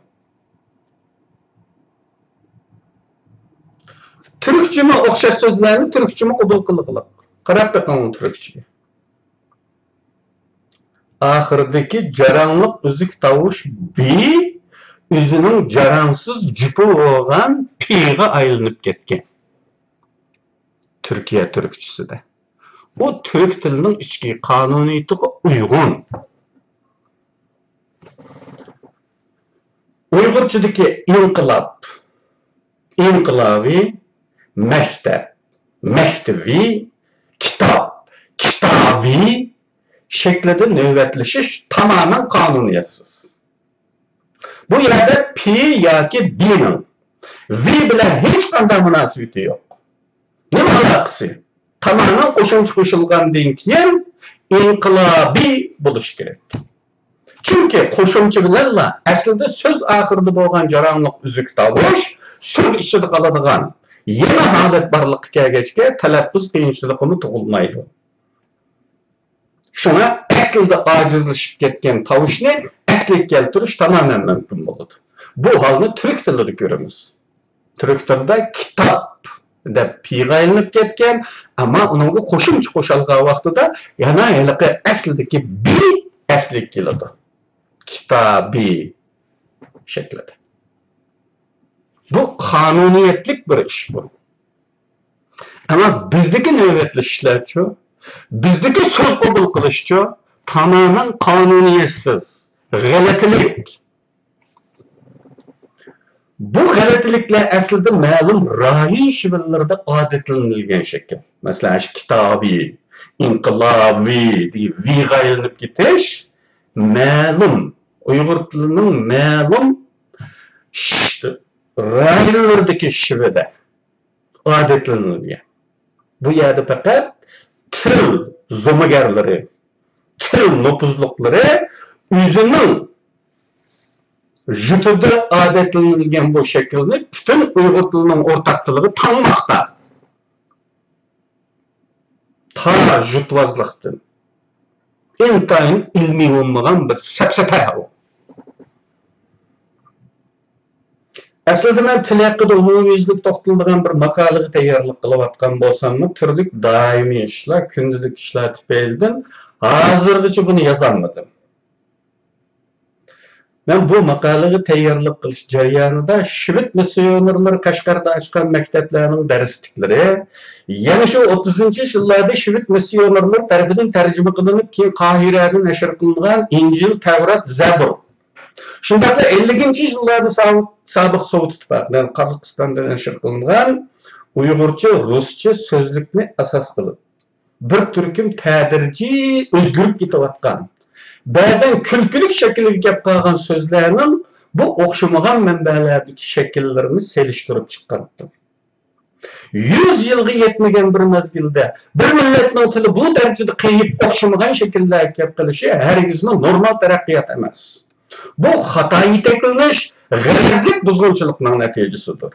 تۈركچىمۇ ئوخشاش سۆزلەرنى تۈركچىمۇ قوبۇل قىلغىلى. قاراپ بېقىڭ تۈركچىگە. ئاخىرىدىكى جاراڭلىق ئۈزۈك تاۋۇش بى ئۆزىنىڭ جاراڭسىز جۈپى بولغان پىغا ئايلىنىپ كەتكەن. تۈركىيە تۈركچىسىدە. بۇ تۈرك تىلىنىڭ ئىچكى قانۇنىيىتىغا ئۇيغۇن. ئۇيغۇرچىدىكى ئىنقىلاب، ئىنقىلاۋى، مەكتەپ، مەكتىۋى، كىتاب، كىتاۋى شەكلىدە نۆۋەتلىشىش تامامەن قانۇنىيەتسىز. بۇ يەردە پى ياكى بىنىڭ ۋى بىلەن ھېچقانداق مۇناسىۋىتى يوق. نېمە ئالاقىسى؟ تامامەن قوشۇمچە قوشۇلغاندىن كېيىن ئىنقىلابىي بولۇشى كېرەك. چۈنكى قوشۇمچە بىلەنلا ئەسلىدە سۆز ئاخىرىدا بولغان جاراڭلىق ئۈزۈك تاۋۇش سۆز ئىچىدە قالىدىغان يەنە ھالەت بارلىققا كەلگەچكە تەلەپپۇز قىيىنچىلىقىمۇ تۇغۇلمايدۇ. شۇڭا ئەسلىدە ئاجىزلىشىپ كەتكەن تاۋۇشنى ئەسلىگە كەلتۈرۈش تامامەن مۇمكىن بولىدۇ. بۇ ھالنى تۈرك تىلىدا كۆرىمىز. تۈرك تىلىدا كىتاب دەپ پىغا ئايلىنىپ كەتكەن، ئەمما ئۇنىڭغا قوشۇمچە قوشالغان ۋاقتىدا يەنە ھېلىقى ئەسلىدىكى بى ئەسلىگە كېلىدۇ. كىتابى شەكلىدە. بۇ قانۇنىيەتلىك بىر ئىش بۇ. ئەمما بىزدىكى نۆۋەتلىشىشلەرچۇ؟ بىزدىكى سۆز قوبۇل قىلىشچۇ؟ تامامەن قانۇنىيەتسىز، غەلىتىلىك. بۇ غەلىتىلىكلەر ئەسلىدە مەلۇم رايون شىۋىللىرىدا ئادەتلىنىلگەن شەكىل. مەسىلەن، ئاشۇ كىتابى، ئىنقىلابى دېگەن ۋىغا ئايلىنىپ كېتىش مەلۇم ئۇيغۇر تىلىنىڭ مەلۇم ش-، رايونلىرىدىكى شىۋىدە ئادەتلىنىلگەن. بۇ يەردە پەقەت تىل زومىگەرلىرى، تىل نوپۇزلۇقلىرى ئۆزىنىڭ ژۇتىدا ئادەتلىنىلگەن بۇ شەكىلنى پۈتۈن ئۇيغۇر تىلىنىڭ ئورتاق تىلىغا تاڭماقتا. تا ژۇتۋازلىقتىن. ئىنتايىن ئىلمىي بولمىغان بىر سەپسەتە ئۇ. ئەسلىدە مەن تىل ھەققىدە ئومۇميۈزلۈك توختىلىدىغان بىر ماقالىگە تەييارلىق قىلىۋاتقان بولساممۇ، تۈرلۈك دائىمىي ئىشلار، كۈندىلىك ئىشلار تۈپەيلىدىن ھازىرغىچە بۇنى يازالمىدىم. مەن بۇ ماقالىگە تەييارلىق قىلىش جەريانىدا شىۋېد مىسسىيونېرلىرى قەشقەردە ئاچقان مەكتەپلەرنىڭ دەرسلىكلىرى، يەنە شۇ ئوتتۇزىنچى يىللاردا شىۋېد مىسسىيونېرلىرى تەرىپىدىن تەرجىمە قىلىنىپ، كېيىن قاھىرەدە نەشر قىلىنغان ئىنجىل، تەۋرات، زەبۇر، شۇنداقلا ئەللىكىنچى يىللاردا ساۋۇت-، سابىق سوۋېت ئىتتىپاقى، يەنى قازاقىستاندا نەشر قىلىنغان ئۇيغۇرچە، رۇسچە سۆزلۈكنى ئاساس قىلىپ، بىر تۈركۈم تەدرىجىي ئۆزگىرىپ كېتىۋاتقان، بەزەن كۈلكىلىك شەكىلگە كەپ قالغان سۆزلەرنىڭ بۇ ئوخشىمىغان مەنبەلەردىكى شەكىللىرىنى سېلىشتۇرۇپ چىققانتىم. يۈز يىلغا يەتمىگەن بىر مەزگىلدە بىر مىللەتنىڭ تىلى بۇ دەرىجىدە قېيىپ، ئوخشىمىغان شەكىللەرگە كەپ قېلىشى ھەرگىزمۇ نورمال تەرەققىيات ئەمەس. بۇ خاتا يېتەكلىنىش، غەرەزلىك بۇزغۇنچىلىقنىڭ نەتىجىسىدۇر.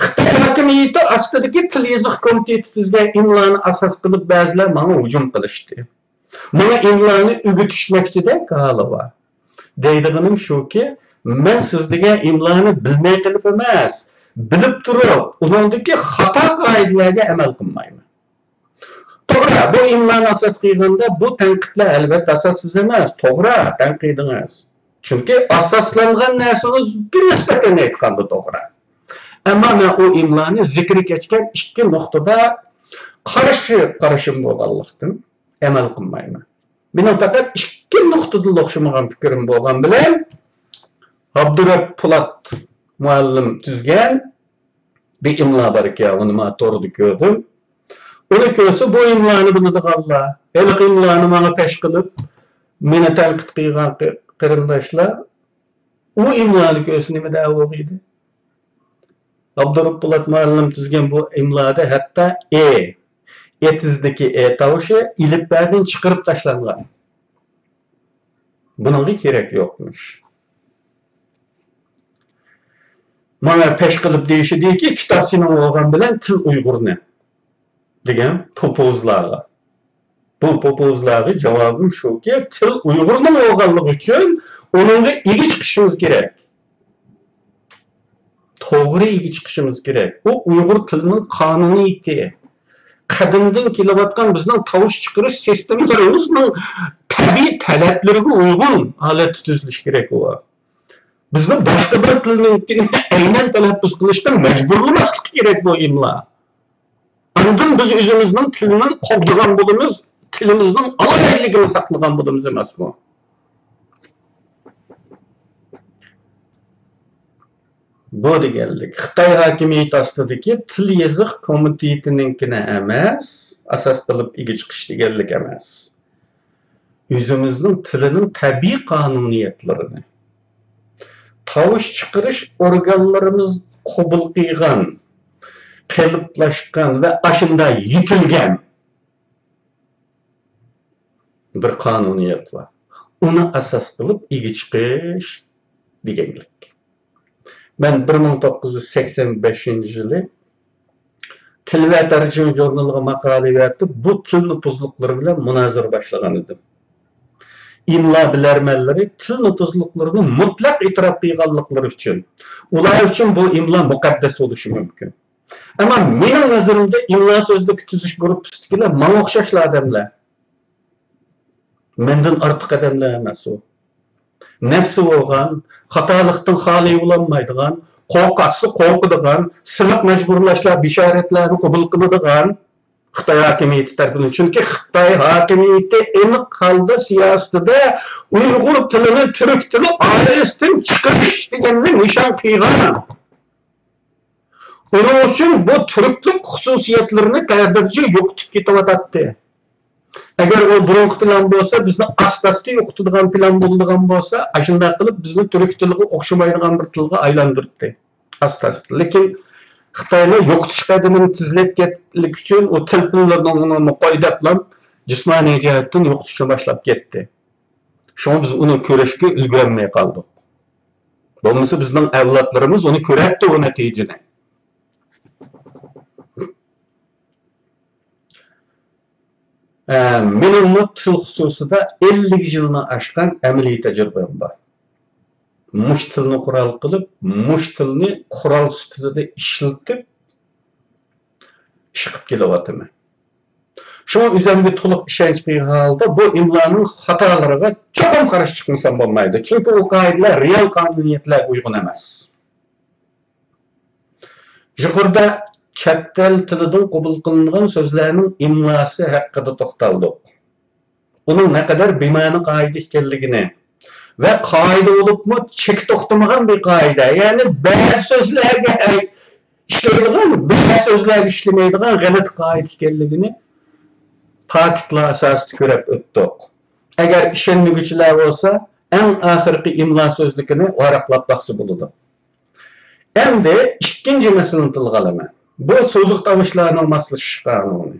خىتاي ھاكىمىيىتى ئاستىدىكى تىل يېزىق كومىتېتى تۈزگەن ئىملانى ئاساس قىلىپ بەزىلەر ماڭا ھۇجۇم قىلىشتى. ماڭا ئىملانى ئۆگىتىشمەكچىدەك ھالى بار. دەيدىغىنىم شۇكى، مەن سىز دېگەن ئىملانى بىلمەي قېلىپ ئەمەس، بىلىپ تۇرۇپ، ئۇنىڭدىكى خاتا قائىدىلەرگە ئەمەل قىلمايمەن. توغرا، بۇ ئىملانى ئاساس قىلغاندا بۇ تەنقىدلەر ئەلۋەتتە ئاساسسىز ئەمەس. توغرا، تەنقىدىڭىز. چۈنكى ئاساسلانغان نەرسىڭىزگە نىسبەتەن ئېيتقاندا توغرا. ئەمما مەن ئۇ ئىملانى زىكرى كەچكەن ئىككى نۇقتىدا قارشى قارىشىم بولغانلىقتىن ئەمەل قىلمايمەن. مېنىڭ پەقەت ئىككى نۇقتىدىلا ئوخشىمىغان پىكرىم بولغان بىلەن، ئابدۇرەپ پولات مۇئەللىم تۈزگەن بىر ئىملا بار ئىكەن، ئۇنى مانا توردا كۆردۈم. ئۇنى كۆرسە، بۇ ئىملانى بىلىدىغانلار، ھېلىقى ئىملانى ماڭا پەش قىلىپ، مېنى تەنقىد قىلغان قېرىنداشلار، ئۇ ئىملانى كۆرسە نېمە دەۋاتىدۇ؟ ئابدۇرەپ پولات مۇئەللىم تۈزگەن بۇ ئىملادا ھەتتا ئې، ئېتىزدىكى ئې تاۋۇشى ئېلىپبەدىن چىقىرىپ تاشلانغان. بۇنىڭغا كېرەك يوقمىش. ماڭا پەش قىلىپ دېيىشىدىكى، كىتاب سېنىڭ بولغان بىلەن تىل ئۇيغۇرنى دېگەن پوپوزلارغا. بۇ پوپوزلارغا جاۋابىم شۇكى، تىل ئۇيغۇرنىڭ بولغانلىقى ئۈچۈن ئۇنىڭغا ئىگە چىقىشىمىز كېرەك. توغرا ئىگە چىقىشىمىز كېرەك. ئۇ ئۇيغۇر تىلىنىڭ قانۇنىيىتى. قەدىمدىن كېلىۋاتقان بىزنىڭ تاۋۇش چىقىرىش سىستېمىلىرىمىزنىڭ تەبىئىي تەلەپلىرىگە ئۇيغۇن ھالەتتە تۈزۈلۈشى كېرەك ئۇ. بىزنى باشقا بىر تىلنىڭكىنى ئەينەن تەلەپپۇز قىلىشقا مەجبۇرلىماسلىقى كېرەك بۇ ئىملا. ئاندىن بىز ئۆزىمىزنىڭ تىلىنى قوغدىغان بولىمىز، تىلىمىزنىڭ ئالاھىدىلىكىنى ساقلىغان بولىمىز ئەمەسمۇ؟ بۇ دېگەنلىك، خىتاي ھاكىمىيىتى ئاستىدىكى تىل يېزىق كومىتېتىنىڭكىنى ئەمەس، ئاساس قىلىپ ئىگە چىقىش دېگەنلىك ئەمەس. ئۆزىمىزنىڭ تىلىنىڭ تەبىئىي قانۇنىيەتلىرىنى، تاۋۇش چىقىرىش ئورگانلىرىمىز قوبۇل قىلغان، قېلىپلاشقان ۋە ئاشۇنداق يېتىلگەن بىر قانۇنىيەت بار. ئۇنى ئاساس قىلىپ ئىگە چىقىش دېگەنلىك. مەن بىر مىڭ توققۇز يۈز سەكسەن بەشىنچى يىلى تىل ۋە تەرجىمە ژۇرنىلىغا ماقالە يېزىپ، بۇ تىل نوپۇزلۇقلىرى بىلەن مۇنازىرە باشلىغان ئىدىم. ئىملا بىلەرمەنلىرى تىل نوپۇزلۇقلىرىنى مۇتلەق ئېتىراپ قىلغانلىقلىرى ئۈچۈن، ئۇلار ئۈچۈن بۇ ئىملا مۇقەددەس بولۇشى مۇمكىن. ئەمما مېنىڭ نەزىرىمدە ئىملا سۆزلۈكى تۈزۈش گۇرۇپپىسىدىكىلەر ماڭا ئوخشاشلا ئادەملەر. مەندىن ئارتۇق ئادەملەر ئەمەس ئۇ. نەپسى بولغان، خاتالىقتىن خالىي بولالمايدىغان، قورقاتسا قورقىدىغان، سىلىق مەجبۇرلاشلار، بېشارەتلەرنى قوبۇل قىلىدىغان خىتاي ھاكىمىيىتى تەرىپىدىن. چۈنكى خىتاي ھاكىمىيىتى ئېنىق ھالدا سىياسىتىدە ئۇيغۇر تىلىنى تۈرك تىلى ئائىلىسىدىن چىقىرىش دېگەننى نىشان قىلغان. ئۇنىڭ ئۈچۈن بۇ تۈركلۈك خۇسۇسىيەتلىرىنى قەدىرىچە يوقىتىپ كېتىۋاتاتتى. ئەگەر ئۇ بۇرۇنقى پىلان بولسا، بىزنى ئاستا-ئاستا يوقىتىدىغان پىلان بولىدىغان بولسا، ئاشۇنداق قىلىپ بىزنى تۈرك تىلىغا ئوخشىمايدىغان بىر تىلغا ئايلاندۇرتتى ئاستا-ئاستا. لېكىن خىتايلار يوقىتىش قەدىمىنى تېزلەتكەنلىكى ئۈچۈن ئۇ تىل پىللىرىنىڭ ئۇنى قوي دەپلا جىسمانىي جەھەتتىن يوقىتىشنى باشلاپ كەتتى. شۇڭا بىز ئۇنى كۆرۈشكە ئۈلگۈرەلمەي قالدۇق. بولمىسا بىزنىڭ ئەۋلادلىرىمىز ئۇنى كۆرەتتى، ئۇ نەتىجىنى. ئە، مېنىڭمۇ تىل خۇسۇسىدا ئەللىك يىلنى ئاشقان ئەمەلىي تەجرىبەم بار. مۇشۇ تىلنى قورال قىلىپ، مۇشۇ تىلنى قورال سۈپىتىدە ئىشلىتىپ، ئىش قىلىپ كېلىۋاتىمەن. شۇڭا ئۆزۈمگە تولۇق ئىشەنچ قىلغان ھالدا بۇ ئىملانىڭ خاتالىرىغا چوقۇم قارشى چىقمىسام بولمايدۇ. چۈنكى ئۇ قائىدىلەر رېئال قانۇنىيەتلەرگە ئۇيغۇن ئەمەس. يۇقىرىدا چەت ئەل تىلىدىن قوبۇل قىلىنغان سۆزلەرنىڭ ئىملاسى ھەققىدە توختالدۇق. ئۇنىڭ نەقەدەر بىمەنە قائىدە ئىكەنلىكىنى ۋە قائىدە بولۇپمۇ چېكى توختىمىغان بىر قائىدە، يەنى بەزى سۆزلەرگە ئىشلەيدىغان، بەزى سۆزلەرگە ئىشلىمەيدىغان غەلىتە قائىدە ئىكەنلىكىنى پاكىتلار ئاساسىدا كۆرۈپ ئۆتتۇق. ئەگەر ئىشەنمىگۈچىلەر بولسا، ئەڭ ئاخىرقى ئىملا سۆزلۈكىنى ۋاراقلاپ باقسا بولىدۇ. ئەمدى ئىككىنچى مەسىلىنى تىلغا ئالىمەن. بۇ سوزۇق تاۋۇشلارنىڭ ماسلىشىش قانۇنى.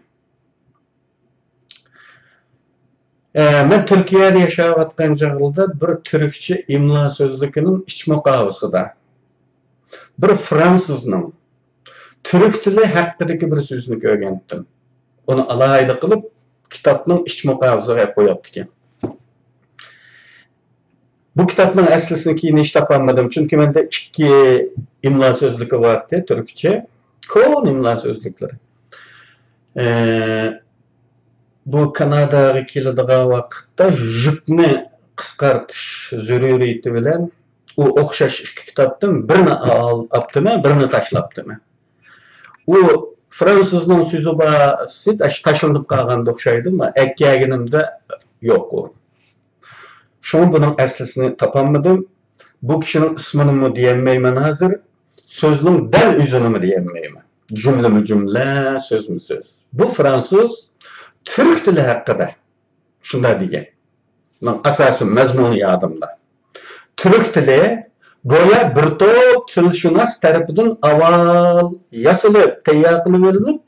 ئە، مەن تۈركىيەدە ياشاۋاتقان چاغلىدا بىر تۈركچە ئىملا سۆزلۈكىنىڭ ئىچ مۇقاۋىسىدا بىر فرانسۇزنىڭ تۈرك تىلى ھەققىدىكى بىر سۆزنى كۆرگەنتىم. ئۇنى ئالاھىدە قىلىپ كىتابنىڭ ئىچ مۇقاۋىسىغا قويۇپتىكەن. بۇ كىتابنىڭ ئەسلىسىنى كېيىن ھېچ تاپالمىدىم، چۈنكى مەندە ئىككى ئىملا سۆزلۈكى بارتى، تۈركچە، كونا ئىملا سۆزلۈكلىرى. ئە، بۇ كاناداغا كېلىدىغان ۋاقىتتا يۈكنى قىسقارتىش زۆرۈرىيىتى بىلەن ئۇ ئوخشاش ئىككى كىتابتىن بىرنى ئال-، ئاپتىمەن، بىرنى تاشلاپتىمەن. ئۇ فرانسۇزنىڭ سۆزى بار، ئاشۇ تاشلىنىپ قالغاندا ئوخشايدۇ، مانا ئەكەگىنىمدە يوق ئۇ. شۇڭا بۇنىڭ ئەسلىسىنى تاپالمىدىم. بۇ كىشىنىڭ ئىسمىنىمۇ دېيەلمەيمەن ھازىر. سۆزنىڭ دەل ئۆزىنىمۇ دېيەلمەيمەن. جۈملىمۇ جۈملە، سۆزمۇ سۆز. بۇ فرانسۇز تۈرك تىلى ھەققىدە شۇنداق دېگەن. بۇنىڭ ئاساسىي مەزمۇنى يادىمدا. تۈرك تىلى گويا بىر توپ تىلشۇناس تەرىپىدىن ئاۋۋال ياسىلىپ، تەييار قىلىۋېلىنىپ،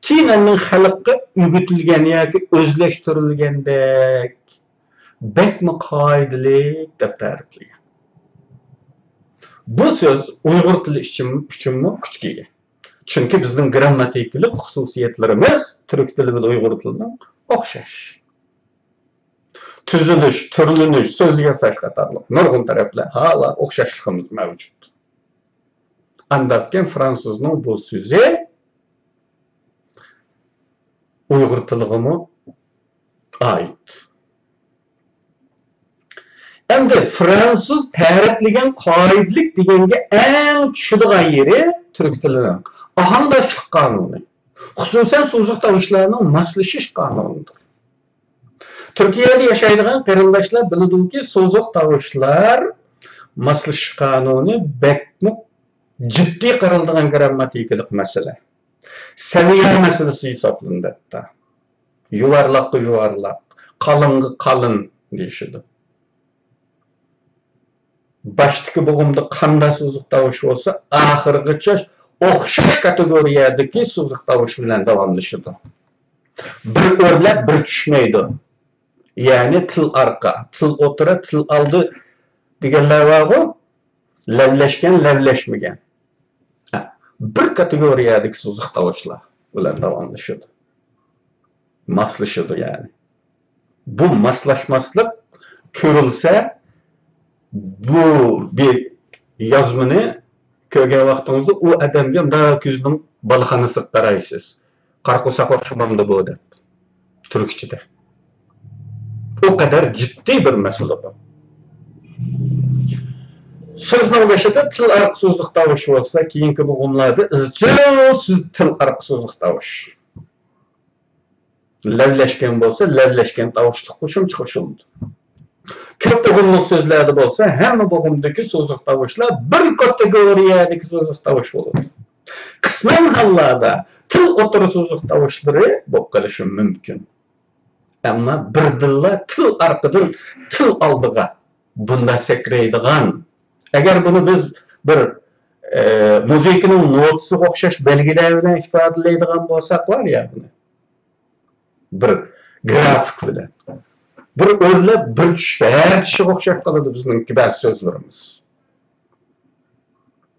كېيىن ئاندىن خەلققە ئۆگىتىلگەن ياكى ئۆزلەشتۈرۈلگەندەك بەكمۇ قائىدىلىك دەپ تەرىپلىگەن. بۇ سۆز ئۇيغۇر تىلى ئۈچۈن، ئۈچۈنمۇ كۈچكە ئىگە. چۈنكى بىزنىڭ گىرامماتىكىلىق خۇسۇسىيەتلىرىمىز تۈرك تىلى بىلەن ئۇيغۇر تىلىنىڭ ئوخشاش. تۈزۈلۈش، تۈرلىنىش، سۆز ياساش قاتارلىق نۇرغۇن تەرەپلەر ھالا ئوخشاشلىقىمىز مەۋجۇت. ئانداقكەن فرانسۇزنىڭ بۇ سۆزى ئۇيغۇر تىلىغىمۇ ئائىت. ئەمدى فرانسۇز تەرىپلىگەن قائىدىلىك دېگەنگە ئەڭ چۈشىدىغان يېرى تۈرك تىلىنىڭ ئاھاڭداشلىق قانۇنى، خۇسۇسەن سوزۇق تاۋۇشلارنىڭ ماسلىشىش قانۇنىدۇر. تۈركىيەدە ياشايدىغان قېرىنداشلار بىلىدۇكى، سوزۇق تاۋۇشلار ماسلىشىش قانۇنى بەكمۇ جىددىي قارىلىدىغان گىرامماتىكىلىق مەسىلە. سەۋىيە مەسىلىسى ھېسابلىنىدۇ ھەتتا. يۇۋارلاققا يۇۋارلاق، قالىنغا قالىن دېيىشىدۇ. باشتىكى بوغۇمدا قانداق سوزۇق تاۋۇش بولسا، ئاخىرغىچە ئوخشاش كاتېگورىيەدىكى سوزۇق تاۋۇش بىلەن داۋاملىشىدۇ. بىر ئۆرلەپ، بىر چۈشمەيدۇ. يەنى تىل ئارقا، تىل ئوتتۇرا، تىل ئالدى دېگەنلەر بارغۇ، لەۋلەشكەن، لەۋلەشمىگەن. ھە، بىر كاتېگورىيەدىكى سوزۇق تاۋۇشلار بىلەن داۋاملىشىدۇ. ماسلىشىدۇ يەنى. بۇ ماسلاشماسلىق كۆرۈلسە، بۇ بىر يازمىنى كۆرگەن ۋاقتىڭىزدا ئۇ ئادەمگە مۇنداق كۆزىنىڭ بالىخانىسىغا قارايسىز. قارا قورساق ئوخشىمامدۇ بۇ دەپ. تۈركچىدە. ئۇ قەدەر جىددىي بىر مەسىلە بۇ. سۆزنىڭ بېشىدا تىل ئارقا سوزۇق تاۋۇش بولسا، كېيىنكى بوغۇملاردا ئىزچىل سۆز تىل ئارقا سوزۇق تاۋۇش. لەۋلەشكەن بولسا، لەۋلەشكەن تاۋۇشلۇق قوشۇمچە قوشۇلىدۇ. كۆپ بوغۇملۇق سۆزلەردە بولسا، ھەممە بوغۇمدىكى سوزۇق تاۋۇشلار بىر كاتېگورىيەدىكى سوزۇق تاۋۇش بولىدۇ. قىسمەن ھاللاردا تىل ئوتتۇرا سوزۇق تاۋۇشلىرى بولۇپ قېلىشى مۇمكىن. ئەمما بىردىنلا تىل ئارقىدىن تىل ئالدىغا بۇنداق سەكرەيدىغان، ئەگەر بۇنى بىز بىر، ئە، مۇزىكىنىڭ نوتىسىغا ئوخشاش بەلگىلەر بىلەن ئىپادىلەيدىغان بولساق بار يا بۇنى. بىر گرافىك بىلەن. بىر ئۆرلەپ، بىر چۈشۈپ، ھەر چۈشىگە ئوخشاپ قالىدۇ بىزنىڭكى بەزى سۆزلىرىمىز.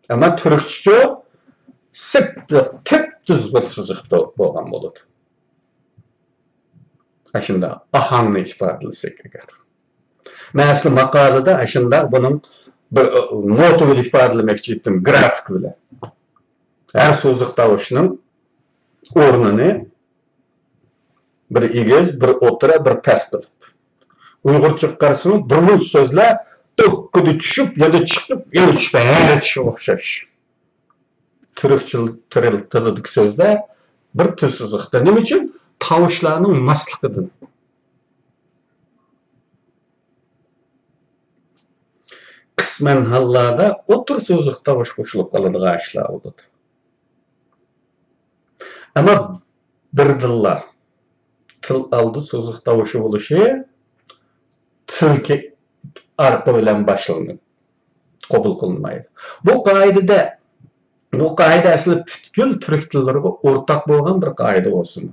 ئەمما تۈركچىچە سىپلىق، تۈپتۈز بىر سىزىق بولغان بولىدۇ. ئاشۇنداق ئاھاڭنى ئىپادىلىسەك ئەگەر. مەن ئەسلى ماقالىدە ئاشۇنداق بۇنىڭ بىر نوتا بىلەن ئىپادىلىمەكچى ئىدىم، گرافىك بىلەن. ھەر سوزۇق تاۋۇشنىڭ ئورنىنى بىر ئېگىز، بىر ئوتتۇرا، بىر پەس قىلىپ. ئۇيغۇرچىغا قارىسىڭىز، بىر مۇنچە سۆزلەر ئۆككىدە چۈشۈپ، يەنە چىقىپ، يەنە چۈشۈپ، ھەر چۈشى ئوخشاش. تۈركچە تىل-، تىلىدىكى سۆزلەر بىر تۈز سىزىقتا. نېمە ئۈچۈن؟ تاۋۇشلارنىڭ ماسلىقىدىن. قىسمەن ھاللاردا ئوتتۇرا سوزۇق تاۋۇش قوشۇلۇپ قالىدىغان ئىشلار بولىدۇ. ئەمما بىردىنلا تىل ئالدى سوزۇق تاۋۇشى بولۇشى تىل كە-، ئارقا بىلەن باشلىنىدۇ. قوبۇل قىلىنمايدۇ. بۇ قائىدىدە، بۇ قائىدە ئەسلى پۈتكۈل تۈرك تىللىرىغا ئورتاق بولغان بىر قائىدە بولسىمۇ،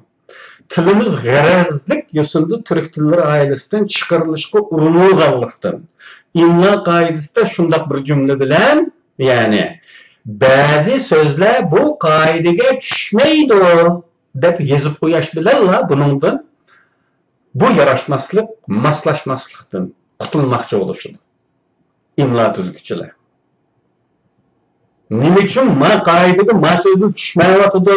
تىلىمىز غەرەزلىك يوسۇندا تۈرك تىللىرى ئائىلىسىدىن چىقىرىلىشقا ئۇرۇنۇلغانلىقتىن، ئىملا قائىدىسىدە شۇنداق بىر جۈملە بىلەن، يەنى، بەزى سۆزلەر بۇ قائىدىگە چۈشمەيدۇ، دەپ يېزىپ قويۇش بىلەنلا بۇنىڭدىن، بۇ ياراشماسلىق، ماسلاشماسلىقتىن قۇتۇلماقچى بولۇشىدۇ ئىملا تۈزگۈچىلەر. نېمە ئۈچۈن ما قائىدىگە ما سۆزنى چۈشمەيۋاتىدۇ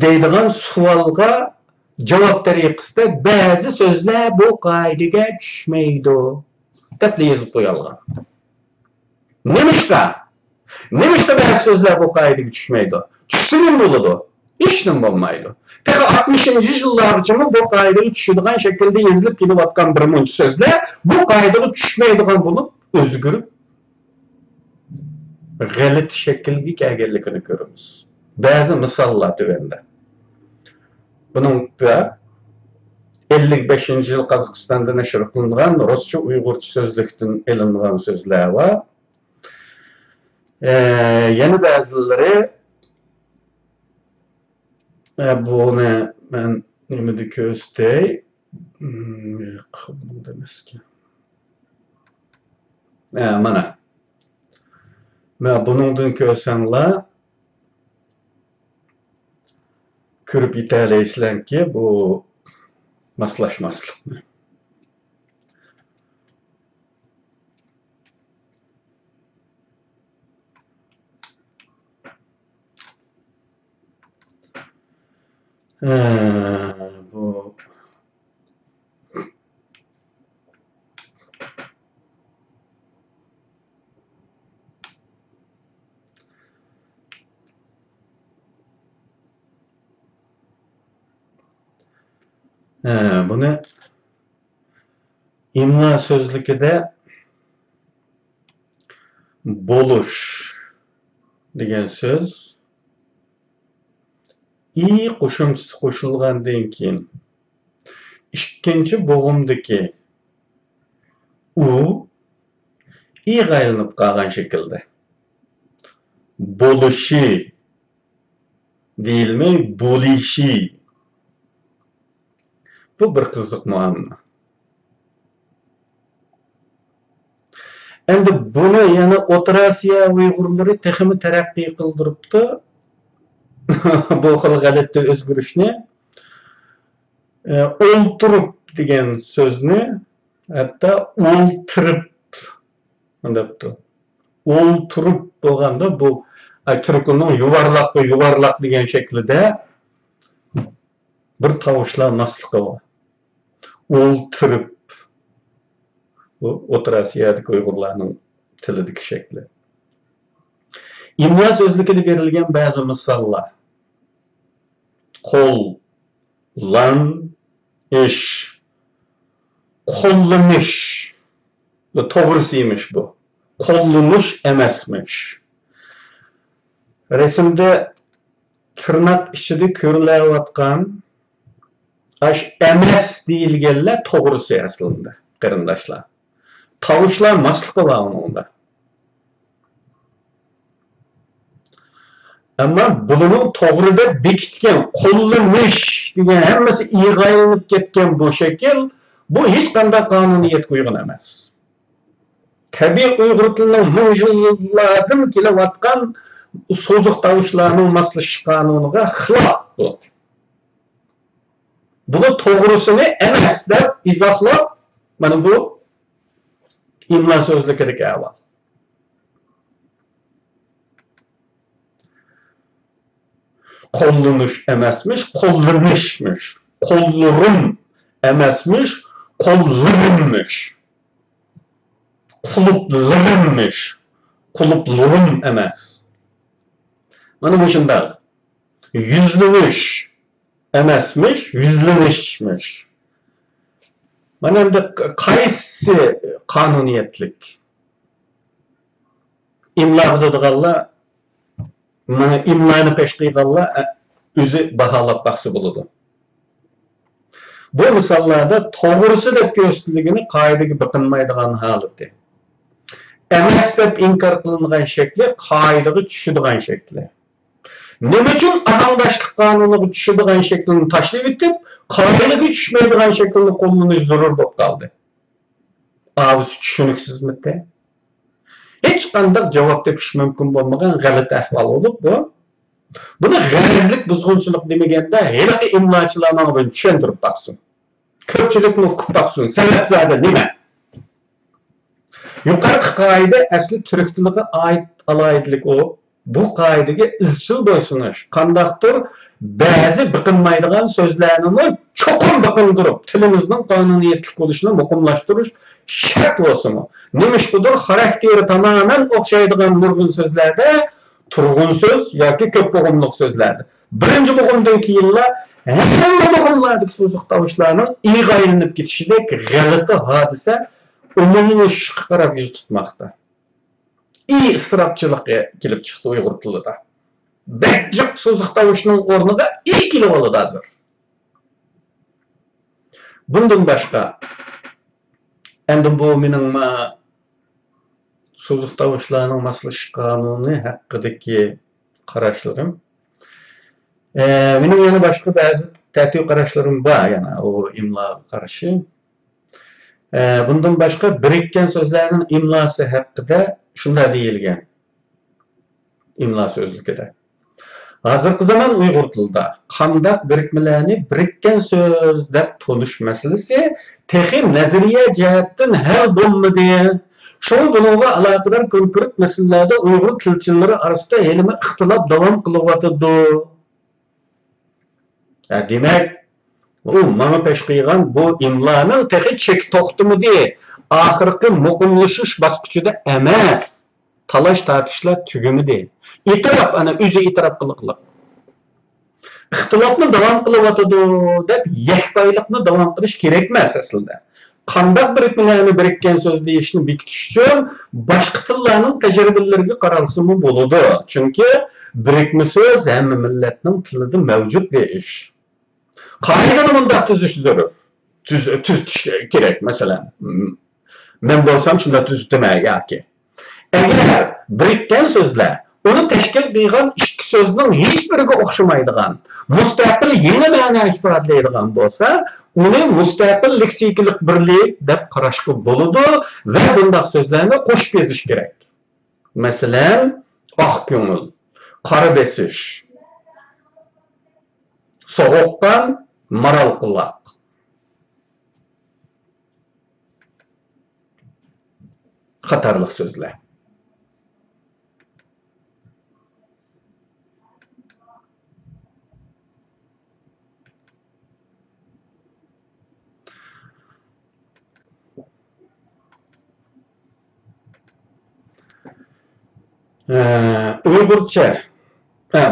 دەيدىغان سوئالغا جاۋاب تەرىقىسىدە بەزى سۆزلەر بۇ قائىدىگە چۈشمەيدۇ، دەپلا يېزىپ قويالىغان. نېمىشقا؟ نېمىشقا بەزى سۆزلەر بۇ قائىدىگە چۈشمەيدۇ؟ چۈشسىمۇ بولىدۇ، ھېچنېمە بولمايدۇ. تېخى ئاتمىشىنچى يىللارغىچىمۇ بۇ قائىدىگە چۈشىدىغان شەكىلدە يېزىلىپ كېلىۋاتقان بىر مۇنچە سۆزلەر بۇ قائىدىگە چۈشمەيدىغان بولۇپ ئۆزگىرىپ، غەلىتە شەكىلگە كەلگەنلىكىنى كۆرىمىز. بەزى مىساللار تۆۋەندە. بۇنىڭدا ئەللىك بەشىنچى يىل قازاقىستاندا نەشر قىلىنغان رۇسچە ئۇيغۇرچە سۆزلۈكتىن ئېلىنغان سۆزلەر بار. ئە، يەنە بەزىلىرى، ئە، بۇنى مەن نېمىدە كۆرسىتەي؟ ئىم، ياق، بۇنىڭدا ئەمەسكەن. ئە، مانا. مانا بۇنىڭدىن كۆرسەڭلار، كۆرۈپ يېتەلەيسىلەركى، بۇ ماسلاشماسلىقنى. ھە، بۇ. ھە، بۇنى ئىملا سۆزلۈكىدە بولۇش دېگەن سۆز ئى قوشۇمچىسى قوشۇلغاندىن كېيىن، ئىككىنچى بوغۇمدىكى ئۇ ئىغا ئايلىنىپ قالغان شەكىلدە. بولۇشى دېيىلمەي، بولۇشى. بۇ بىر قىزىق مۇئامما. ئەمدى بۇنى يەنە ئوتتۇرا ئاسىيا ئۇيغۇرلىرى تېخىمۇ تەرەققىي قىلدۇرۇپتۇ. بۇ خىل غەلىتە ئۆزگىرىشنى، ئە، ئولتۇرۇپ دېگەن سۆزنى ھەتتا ئولتۇرۇپ دەپتۇ. ئولتۇرۇپ بولغاندا بۇ، ئە، تۈركلىرىنىڭ يۇۋارلاق، يۇۋارلاق دېگەن شەكلىدە بىر تاۋۇشلانماسلىقى بار. ئولتۇرۇپ. بۇ ئوتتۇرا ئاسىيادىكى ئۇيغۇرلارنىڭ تىلىدىكى شەكلى. ئىملا سۆزلۈكىدە بېرىلگەن بەزى مىساللار. قوللانىش. قوللىنىش. بۇ توغرىسى ئىمىش بۇ. قوللىنىش ئەمەسمىش. رەسىمدە تىرناق ئىچىدە كۆرۈلۈۋاتقان ئاش ئەمەس دېيىلگەنلەر توغرىسى ئەسلىدە، قېرىنداشلار. تاۋۇشلانماسلىقى بار ئۇنىڭدا. ئەمما بۇنىڭ توغرا دەپ بېكىتكەن، قوللىنىش دېگەن ھەممىسى ئىغا ئايلىنىپ كەتكەن بۇ شەكىل، بۇ ھېچقانداق قانۇنىيەتكە ئۇيغۇن ئەمەس. تەبىئىي ئۇيغۇر تىلىنىڭ مىڭ يىللاردىن كېلىۋاتقان سوزۇق تاۋۇشلارنىڭ ماسلىشىش قانۇنىغا خىلاپ بۇ. بۇنى توغرىسىنى ئەمەس دەپ ئىزاھلاپ، مانا بۇ ئىملا سۆزلۈكىدىكى ئەھۋال. قوللىنىش ئەمەسمىش، قوللىنىشمىش. قوللىرىم ئەمەسمىش، قوللىرىممىش. قۇلۇپلىرىممىش، قۇلۇپلىرىم ئەمەس. مانا مۇشۇنداق. يۈزلىنىش ئەمەسمىش، يۈزلىنىشمىش. مانا ئەمدى قايسى قانۇنىيەتلىك؟ ئىملا بىلىدىغانلار، مانا ئىملانى پەش قىلغانلار، ئە، ئۆزى باھالاپ باقسا بولىدۇ. بۇ مىساللاردا توغرىسى دەپ كۆرسىتىلگىنى قائىدىگە بېقىنمايدىغان ھالىتى. ئەمەس دەپ ئىنكار قىلىنغان شەكلى قائىدىگە چۈشىدىغان شەكلى. نېمە ئۈچۈن ئاھاڭداشلىق قانۇنىغا چۈشىدىغان شەكلىنى تاشلىۋېتىپ، قائىدىگە چۈشمەيدىغان شەكىلنى قوللىنىش زۆرۈر بولۇپ قالدى؟ ئاۋۇسى چۈشىنىكسىزمىتى؟ ھېچقانداق جاۋاب تېپىش مۇمكىن بولمىغان غەلىتە ئەھۋال بولۇپ بۇ. بۇنى غەرەزلىك بۇزغۇنچىلىق دېمىگەندە، ھېلىقى ئىملاچىلار ماڭا بۇنى چۈشەندۈرۈپ باقسۇن. كۆپچىلىكمۇ ئۇقۇپ باقسۇن، سەۋەبزادە نېمە؟ يۇقىرىقى قائىدە ئەسلى تۈرك تىلىغا ئائىت ئالاھىدىلىك بولۇپ، بۇ قائىدىگە ئىزچىل بويسۇنۇش، قانداقتۇر بەزى بېقىنمايدىغان سۆزلەرنىمۇ چوقۇم بېقىندۇرۇپ، تىلىمىزنىڭ قانۇنىيەتلىك بولۇشىنى مۇقىملاشتۇرۇش شەرت بولسىمۇ، نېمىشقىدۇر خاراكتېرى تامامەن ئوخشايدىغان نۇرغۇن سۆزلەردە، تۇرغۇن سۆز ياكى كۆپ بوغۇملۇق سۆزلەردە، بىرىنچى بوغۇمدىن كېيىنلا ھەممە بوغۇملاردىكى سوزۇق تاۋۇشلارنىڭ ئىيغا ئايلىنىپ كېتىشىدەك غەلىتە ھادىسە ئومۇملىشىشقا قاراپ يۈز تۇتماقتا. ئى ئىسراپچىلىقى كېلىپ چىقتى ئۇيغۇر تىلىدا. بەك جىق سوزۇق تاۋۇشنىڭ ئورنىغا ئى كېلىۋالىدۇ ھازىر. بۇندىن باشقا، ئەمدى بۇ مېنىڭ ما-، سوزۇق تاۋۇشلارنىڭ ماسلىشىش قانۇنى ھەققىدىكى قاراشلىرىم. ئە، مېنىڭ يەنە باشقا بەزى تەتۈر قاراشلىرىم بار، يەنە ئۇ ئىملاغا قارشى. ئە، بۇندىن باشقا، بىرىككەن سۆزلەرنىڭ ئىملاسى ھەققىدە شۇنداق دېيىلگەن ئىملا سۆزلۈكىدە. ھازىرقى زامان ئۇيغۇر تىلىدا قانداق بىرىكمىلەرنى بىرىككەن سۆز دەپ تونۇش مەسىلىسى تېخى نەزەرىيە جەھەتتىن ھەل بولمىدى. شۇڭا بۇنىڭغا ئالاقىدار كونكرېت مەسىلىلەردە ئۇيغۇر تىلچىلىرى ئارىسىدا ھېلىمۇ ئىختىلاپ داۋام قىلىۋاتىدۇ. ھە، دېمەك، ئۇ ماڭا پەش قىلغان بۇ ئىملانىڭ تېخى چېكى توختىمىدى، ئاخىرقى مۇقىملىشىش باسقۇچىدا ئەمەس، تالاش-تارتىشلار تۈگىمىدى. ئېتىراپ، ئەنە، ئۆزى ئېتىراپ قىلغىلى. ئىختىلاپنى داۋام قىلىۋاتىدۇ دەپ يەكپايلىقنى داۋام قىلىش كېرەك ئەمەس ئەسلىدە. قانداق بىرىكمىلەرنى بىرىككەن سۆز دېيىشنى بېكىتىش ئۈچۈن باشقا تىللارنىڭ تەجرىبىلىرىگە قارالسىمۇ بولىدۇ. چۈنكى بىرىكمە سۆز ھەممە مىللەتنىڭ تىلىدا مەۋجۇت بىر ئىش. قائىدىنى مۇنداق تۈزۈش زۆرۈر. تۈز-، تۈزىتىش كېرەك، مەسىلەن. مەن بولسام شۇنداق تۈزىتىمەن ياكى. ئەگەر بىرىككەن سۆزلەر ئۇنى تەشكىل قىلغان ئىككى سۆزنىڭ ھېچبىرىگە ئوخشىمايدىغان، مۇستەقىل يېڭى مەنە ئىپادىلەيدىغان بولسا، ئۇنى مۇستەقىل لېكسىكىلىق بىرلىك دەپ قاراشقا بولىدۇ ۋە بۇنداق سۆزلەرنى قوشۇپ يېزىش كېرەك. مەسىلەن، ئاق كۆڭۈل، قارا بېسىش، سوغۇققان، مارال قۇلاق. قاتارلىق سۆزلەر. ئە، ئۇيغۇرچە. ئە،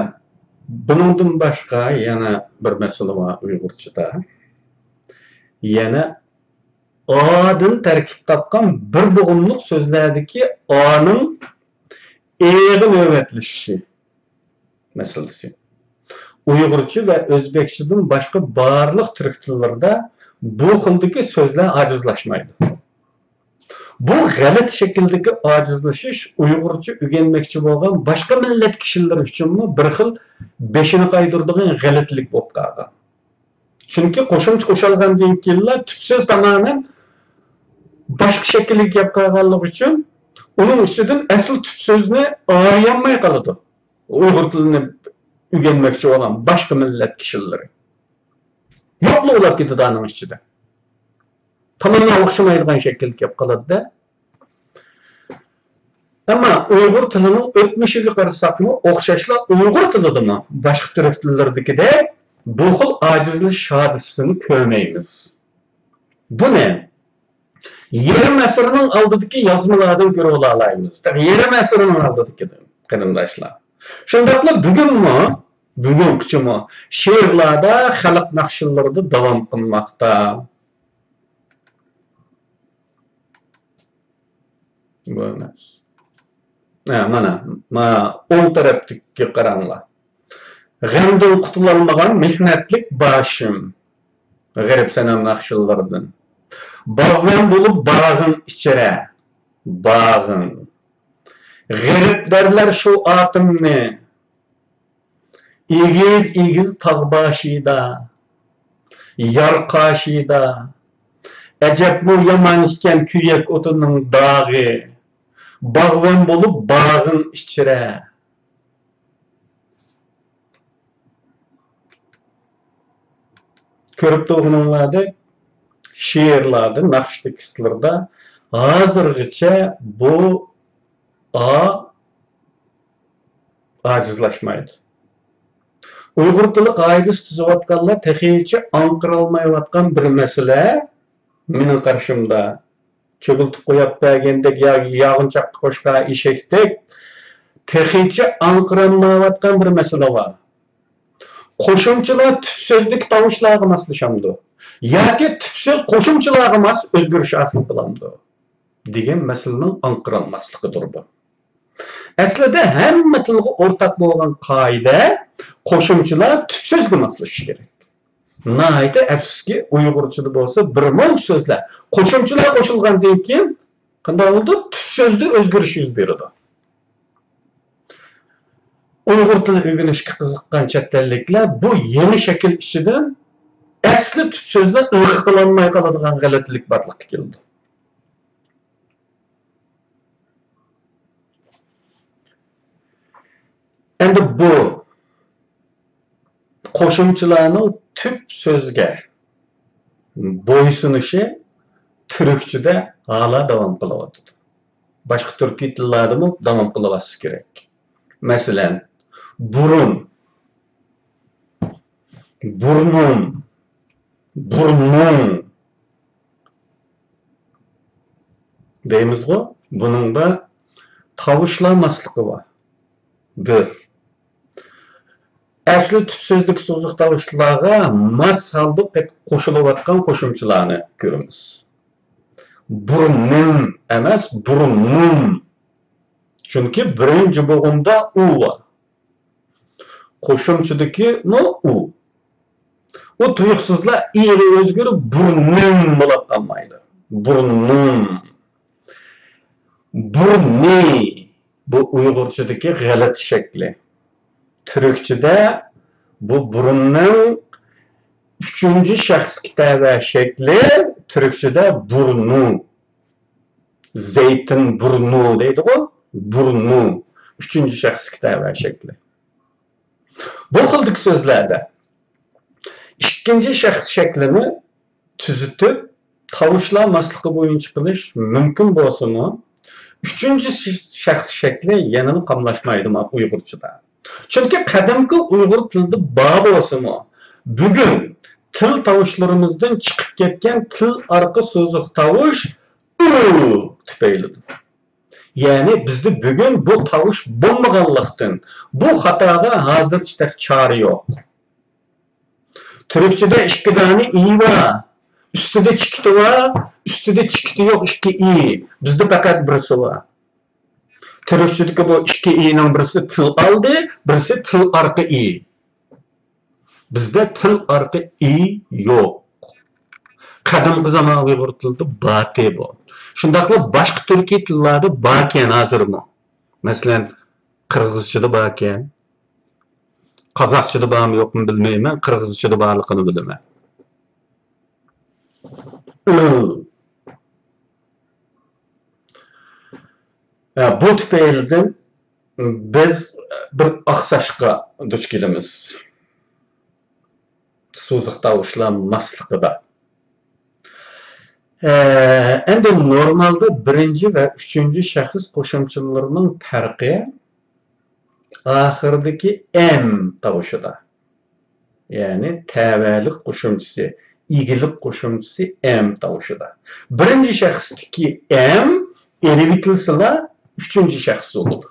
بۇنىڭدىن باشقا يەنە بىر مەسىلە بار ئۇيغۇرچىدا. يەنە ئادىن تەركىب تاپقان بىر بوغۇملۇق سۆزلەردىكى ئانىڭ ئېغى نۆۋەتلىشىشى مەسىلىسى. ئۇيغۇرچە ۋە ئۆزبېكچىدىن باشقا بارلىق تۈرك تىللىرىدا بۇ خىلدىكى سۆزلەر ئاجىزلاشمايدۇ. بۇ غەلىتە شەكىلدىكى ئاجىزلىشىش ئۇيغۇرچە ئۆگەنمەكچى بولغان باشقا مىللەت كىشىلىرى ئۈچۈنمۇ بىر خىل بېشىنى قايدۇرىدىغان غەلىتىلىك بولۇپ قالغان. چۈنكى قوشۇمچە قوشالغاندىن كېيىنلا تۈپسىز تامامەن باشقا شەكىلگە كېلىپ قالغانلىقى ئۈچۈن ئۇنىڭ ئىچىدىن ئەسلى تۈپ سۆزنى ئايىيالماي قالىدۇ. ئۇيغۇر تىلىنى ئۆگەنمەكچى بولغان باشقا مىللەت كىشىلىرى يوقلا ئۇلاپ كېتىدۇ ئانىڭ ئىچىدە. تامامەن ئوخشىمايدىغان شەكىلگە كېلىپ قالىدۇ-دە. ئەمما ئۇيغۇر تىلىنىڭ ئۆتمۈشىگە قارىساقمۇ، ئوخشاشلا ئۇيغۇر تىلىدىمۇ باشقا تۈرك تىللىرىدىكىدەك بۇ خىل ئاجىزلىشىش ھادىسىسىنى كۆرمەيمىز. بۇنى يېرىم ئەسىرنىڭ ئالدىدىكى يازمىلاردىن كۆرۈۋالالايمىز. تېخى يېرىم ئەسىرنىڭ ئالدىدىكىدىن، قېرىنداشلار. شۇنداقلا بۈگۈنمۇ، بۈگۈنكىچىمۇ شېئىرلاردا، خەلق ناخشىلىرىدا داۋام قىلماقتا. بۇ ئەمەس. ھە، مانا، مانا ئوڭ تەرەپتىكىگە قاراڭلار. غەمدىن قۇتۇلالمىغان مېھنەتلىك باشىم. غېرىب سەنەم ناخشىلىرىدىن. باغۋەن بولۇپ باغىڭ ئىچرە. باغىڭ. غېرىب دەرلەر شۇ ئاتىمنى. ئېگىز-ئېگىز تاغ باشىدا، يار قاشىدا، ئەجەبمۇ يامان ئىكەن كۆيەك ئوتىنىڭ داغى، باغۋەن بولۇپ باغىڭ ئىچرە. كۆرۈپ تۇرغىنىڭلاردەك شېئىرلاردا، ناخشا تېكىستلىرىدا ھازىرغىچە بۇ ئا ئاجىزلاشمايدۇ. ئۇيغۇر تىلى قائىدىسى تۈزۈۋاتقانلار تېخىچە ئاڭقىرالمايۋاتقان بىر مەسىلە، مېنىڭ قارىشىمدا. چۆگۈلتۈپ قويۇپ بەرگەندەك يا ياغىنچاققا قوشقان ئېشەكتەك تېخىچە ئاڭقىرالمايۋاتقان بىر مەسىلە بار. قوشۇمچىلار تۈپ سۆزدىكى تاۋۇشلارغا ماسلىشامدۇ؟ ياكى تۈپ سۆز قوشۇمچىلارغا ماس ئۆزگىرىش ھاسىل قىلامدۇ؟ دېگەن مەسىلىنىڭ ئاڭقىرالماسلىقىدۇر بۇ. ئەسلىدە ھەممە تىلغا ئورتاق بولغان قائىدە قوشۇمچىلار تۈپ سۆزگە ماسلىشىشى كېرەك. ناھايىتى ئەپسۇسكى، ئۇيغۇرچىدا بولسا بىر مۇنچە سۆزلەر قوشۇمچىلار قوشۇلغاندىن كېيىن قانداق بولىدۇ؟ تۈپ سۆزدە ئۆزگىرىش يۈز بېرىدۇ. ئۇيغۇر تىلى ئۆگىنىشكە قىزىققان چەت ئەللىكلەر بۇ يېڭى شەكىل ئىچىدىن ئەسلى تۈپ سۆزنى ئىلغا قىلالماي قالىدىغان غەلىتىلىك بارلىققا كېلىدۇ. ئەمدى بۇ قوشۇمچىلارنىڭ تۈپ سۆزگە بويسۇنۇشى تۈركچىدە ھالا داۋام قىلىۋاتىدۇ. باشقا تۈركىي تىللاردىمۇ داۋام قىلىۋاتسا كېرەك. مەسىلەن، بۇرۇن، بۇرنۇن، بۇرنۇڭ دەيمىزغۇ، بۇنىڭدا تاۋۇشلار ماسلىقى بار. بىر. ئەسلى تۈپ سۆزدىكى سوزۇق تاۋۇشلارغا ماس ھالدا قوشۇلۇۋاتقان قوشۇمچىلارنى كۆرىمىز. بۇرنىم ئەمەس، بۇرنۇم. چۈنكى بىرىنچى بوغۇمدا ئۇ بار. قوشۇمچىدىكىمۇ ئۇ. ئۇ تۇيۇقسىزلا ئىغا ئۆزگىرىپ، بۇرنىم بولۇپ قالمايدۇ. بۇرنۇم. بۇرنى. بۇ ئۇيغۇرچىدىكى غەلىتە شەكلى. تۈركچىدە بۇ بۇرۇننىڭ ئۈچىنچى شەخسكە تەۋە شەكلى، تۈركچىدە بۇرنۇ. زەيتۇن بۇرنۇ دەيدىغۇ، بۇرنۇ. ئۈچىنچى شەخسكە تەۋە شەكلى. بۇ خىلدىكى سۆزلەردە ئىككىنچى شەخس شەكلىنى تۈزىتىپ، تاۋۇشلار ماسلىقى بويىچە قىلىش مۇمكىن بولسىمۇ، ئۈچىنچى شەخس شەكلى يەنىلا قاملاشمايدۇ ئۇيغۇرچىدا. چۈنكى قەدىمكى ئۇيغۇر تىلىدا بار بولسىمۇ، بۈگۈن تىل تاۋۇشلىرىمىزدىن چىقىپ كەتكەن تىل ئارقا سوزۇق تاۋۇش ئۇ تۈپەيلىدىن. يەنى بىزدە بۈگۈن بۇ تاۋۇش بولمىغانلىقتىن، بۇ خاتاغا ھازىرچە تېخى چارە يوق. تۈركچىدە ئىككى دانە ئى بار. ئۈستىدە چىكىتى بار، ئۈستىدە چىكىتى يوق ئىككى ئى. بىزدە پەقەت بىرسى بار. تۈركچىدىكى بۇ ئىككى ئىنىڭ بىرسى تىل ئالدى، بىرسى تىل ئارقا ئى. بىزدە تىل ئارقا ئى يوق. قەدىمكى زامان ئۇيغۇر تىلىدا بارتى بۇ. شۇنداقلا باشقا تۈركىي تىللاردا باركەن ھازىرمۇ. مەسىلەن، قىرغىزچىدا باركەن. قازاقچىدا بارمۇ يوقمۇ بىلمەيمەن، قىرغىزچىدا بارلىقىنى بىلىمەن. ئىل. ھە، بۇ تۈپەيلىدىن بىز بىر ئاقساشقا دۇچ كېلىمىز. سوزۇق تاۋۇشلار ماسلىقىدا. ئە، ئەمدى نورمالدا بىرىنچى ۋە ئۈچىنچى شەخس قوشۇمچىلىرىنىڭ پەرقى ئاخىرىدىكى ئېم تاۋۇشىدا. يەنى تەۋەلىك قوشۇمچىسى، ئىگىلىك قوشۇمچىسى ئېم تاۋۇشىدا. بىرىنچى شەخستىكى ئېم ئېلىۋېتىلسىلا، ئۈچىنچى شەخس بولىدۇ.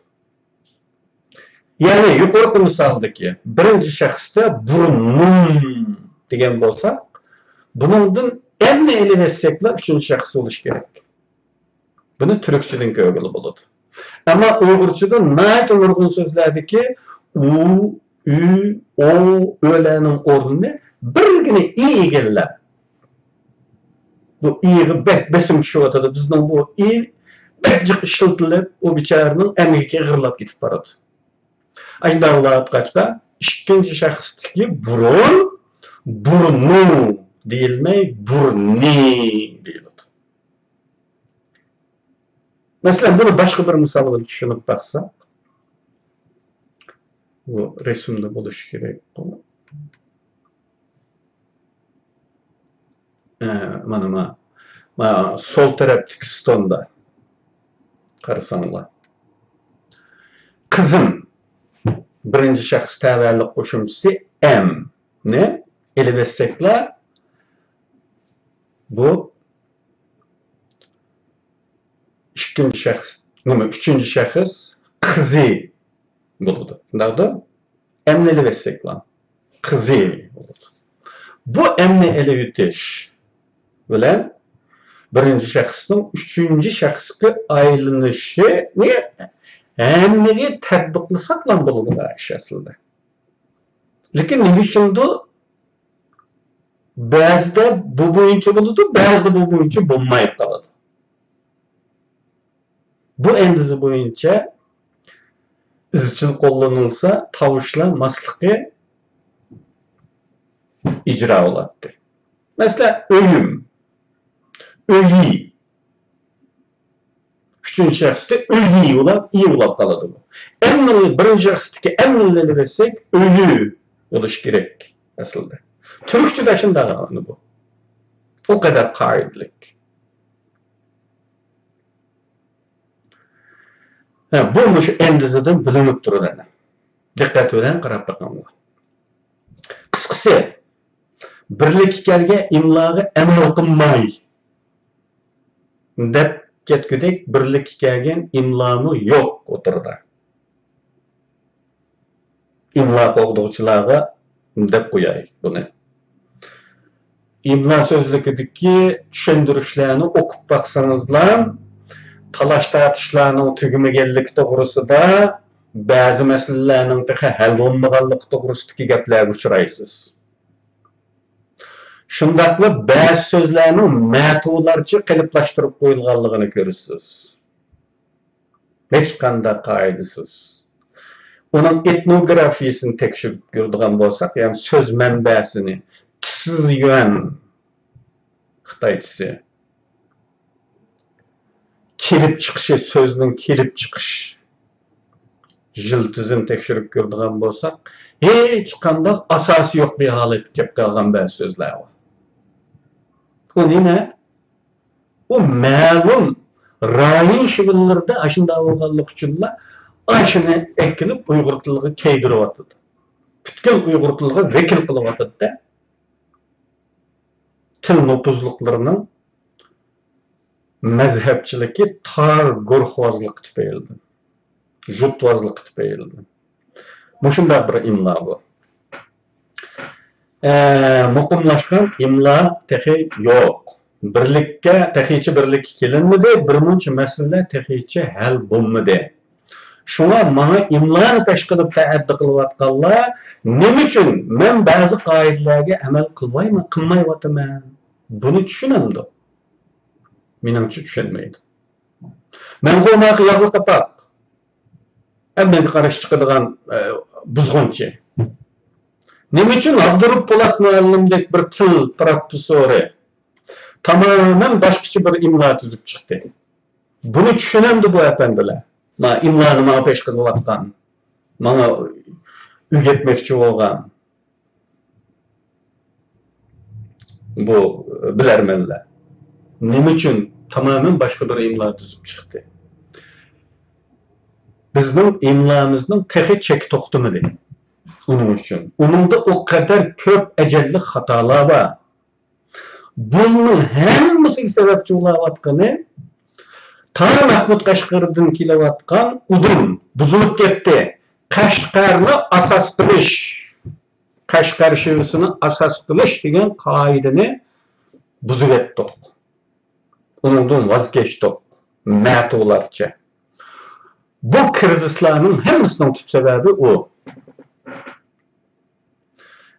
يەنى يۇقىرىقى مىسالدىكى بىرىنچى شەخستە بۇرنۇم دېگەن بولساق، بۇنىڭدىن ئېمنى ئېلىۋەتسەكلا، ئۈچىنچى شەخس بولۇشى كېرەك. بۇنى تۈركچىدىن كۆرگىلى بولىدۇ. ئەمما ئۇيغۇرچىدا ناھايىتى نۇرغۇن سۆزلەردىكى ئۇ، ئۈ، ئو، ئۆلەرنىڭ ئورنىنى بىرگىنە ئى ئىگىلەپ، بۇ ئىغا بەك بېسىم چۈشۈۋاتىدۇ. بىزنىڭ بۇ ئى بەك جىق ئىشلىتىلىپ، ئۇ بىچارىنىڭ ئەمگىكى ئېغىرلاپ كېتىپ بارىدۇ. ئاشۇنداق بولۇۋاتقاچقا، ئىككىنچى شەخستىكى بۇرۇن، بۇرنۇ دېيىلمەي، بۇرنى دېيىلىدۇ. مەسىلەن، بۇنى باشقا بىر مىسال بىلەن چۈشىنىپ باقساق، بۇ رەسىمدە بولۇشى كېرەك بۇ. ئە، مانا، ما-، ما-، سول تەرەپتىكى ستوندا قارىساڭلار. قىزىم، بىرىنچى شەخس تەۋەلىك قوشۇمچىسى ئەم نى ئېلىۋەتسەكلا، بۇ ئىككىنچى شەخس، نېمە، ئۈچىنچى شەخس قىزى بولىدۇ. شۇنداقتۇ؟ ئەمنى ئېلىۋەتسەكلا، قىزى بولىدۇ. بۇ ئەمنى ئېلىۋېتىش بىلەن بىرىنچى شەخسنىڭ ئۈچىنچى شەخسكە ئايلىنىشىنى ھەممىگە تەتبىقلىساقلا بولىدىغان ئىش ئەسلىدە. لېكىن نېمە ئۈچۈندۇ؟ بەزىدە بۇ بويىچە بولىدۇ، بەزىدە بۇ بويىچە بولماي قالىدۇ. بۇ ئەندىزە بويىچە ئىزچىل قوللىنىلسا، تاۋۇشلار ماسلىقى ئىجرا بولاتتى. مەسىلەن، ئۆيۈم، ئۆيى. ئۈچىنچى شەخستە ئۆيى بولاپ، ئى بولاپ قالىدۇ بۇ. ئەمنى بىرىنچى شەخستىكى ئەمنى ئېلىۋەتسەك، ئۆيۈ بولۇشى كېرەك ئەسلىدە. تۈركچىدە شۇنداق بۇ. ئۇ قەدەر قائىدىلىك. ھە، بۇ مۇشۇ ئەندىزىدىن بىلىنىپ تۇرىدۇ. دىققەت بىلەن قاراپ بېقىڭلار. قىسقىسى، بىرلىككە كەلگەن ئىملاغا ئەمەل قىلماي دەپ كەتكۈدەك بىرلىككە كەلگەن ئىملامۇ يوق ئوتتۇرىدا. ئىملا قوغدىغۇچىلارغا دەپ قوياي بۇنى. ئىملا سۆزلۈكىدىكى چۈشەندۈرۈشلەرنى ئوقۇپ باقسىڭىزلا، تالاش-تارتىشلارنىڭ تۈگىمىگەنلىكى توغرىسىدا، بەزى مەسىلىلەرنىڭ تېخى ھەل بولمىغانلىقى توغرىسىدىكى گەپلەرگە ئۇچرايسىز. شۇنداقلا بەزى سۆزلەرنىڭ مەتۇلارچە قېلىپلاشتۇرۇپ قويۇلغانلىقىنى كۆرىسىز. ھېچقانداق قائىدىسىز. ئۇنىڭ ئېتنوگرافىيىسىنى تەكشۈرۈپ كۆرىدىغان بولساق، يەنى سۆز مەنبەسىنى، كسزيۈەن خىتايچىسى، كېلىپ چىقىشى، سۆزنىڭ كېلىپ چىقىش يىلتىزىنى تەكشۈرۈپ كۆرىدىغان بولساق، ھېچقانداق ئاساسى يوق بىر ھالەتكە كېلىپ قالغان بەزى سۆزلەر بار. ئۇ نېمە؟ ئۇ مەلۇم رايون شىۋىللىرىدا ئاشۇنداق بولغانلىقى ئۈچۈنلا ئاشۇنى ئەكىلىپ ئۇيغۇر تىلىغا كەيدۈرۈۋاتىدۇ. پۈتكۈل ئۇيغۇر تىلىغا ۋەكىل قىلىۋاتىدۇ-دە. تىل نوپۇزلۇقلىرىنىڭ مەزھەپچىلىكى تار گۇرۇھۋازلىقى تۈپەيلىدىن، جۇتۋازلىقى تۈپەيلىدىن. مۇشۇنداق بىر ئىملا بۇ. ئە، مۇقىملاشقان ئىملا تېخى يوق. بىرلىككە، تېخىچە بىرلىككە كېلىنمىدى، بىر مۇنچە مەسىلىلەر تېخىچە ھەل بولمىدى. شۇڭا ماڭا ئىملانى پەش قىلىپ تەئەددى قىلىۋاتقانلار نېمە ئۈچۈن مەن بەزى قائىدىلەرگە ئەمەل قىلمايمەن، قىلمايۋاتىمەن؟ بۇنى چۈشىنەمدۇ؟ مېنىڭچە چۈشەنمەيدۇ. مەنغۇ ماخ ياغلىق قاپاق. ھەممىگە قارشى چىقىدىغان، ئە، بۇزغۇنچى. نېمە ئۈچۈن ئابدۇرۇپ پولات مۇئەللىمدەك بىر تىل پروفېسسورى تامامەن باشقىچە بىر ئىملا تۈزۈپ چىقتى؟ بۇنى چۈشىنەمدۇ بۇ ئەپەندىلەر؟ ما ئىملانى ماڭا پەش قىلىۋاتقان، ماڭا ئۆگەتمەكچى بولغان بۇ بىلەرمەنلەر نېمە ئۈچۈن تامامەن باشقا بىر ئىملا تۈزۈپ چىقتى؟ بىزنىڭ ئىملامىزنىڭ تېخى چېكى توختىمىدى. ئۇنىڭ ئۈچۈن ئۇنىڭدا ئۇ قەدەر كۆپ ئەجەللىك خاتالار بار. بۇنىڭ ھەممىسىگە سەۋەبچى بولاۋاتقىنى تا مەھمۇد قەشقىرىدىن كېلىۋاتقان ئۇدۇم بۇزۇلۇپ كەتتى. قەشقەرنى ئاساس قىلىش، قەشقەر شىۋىسىنى ئاساس قىلىش دېگەن قائىدىنى بۇزۇۋەتتۇق. ئۇنىڭدىن ۋاز كەچتۇق، مەتۇلارچە. بۇ كىرىزىسلارنىڭ ھەممىسىنىڭ تۈپ سەۋەبى ئۇ.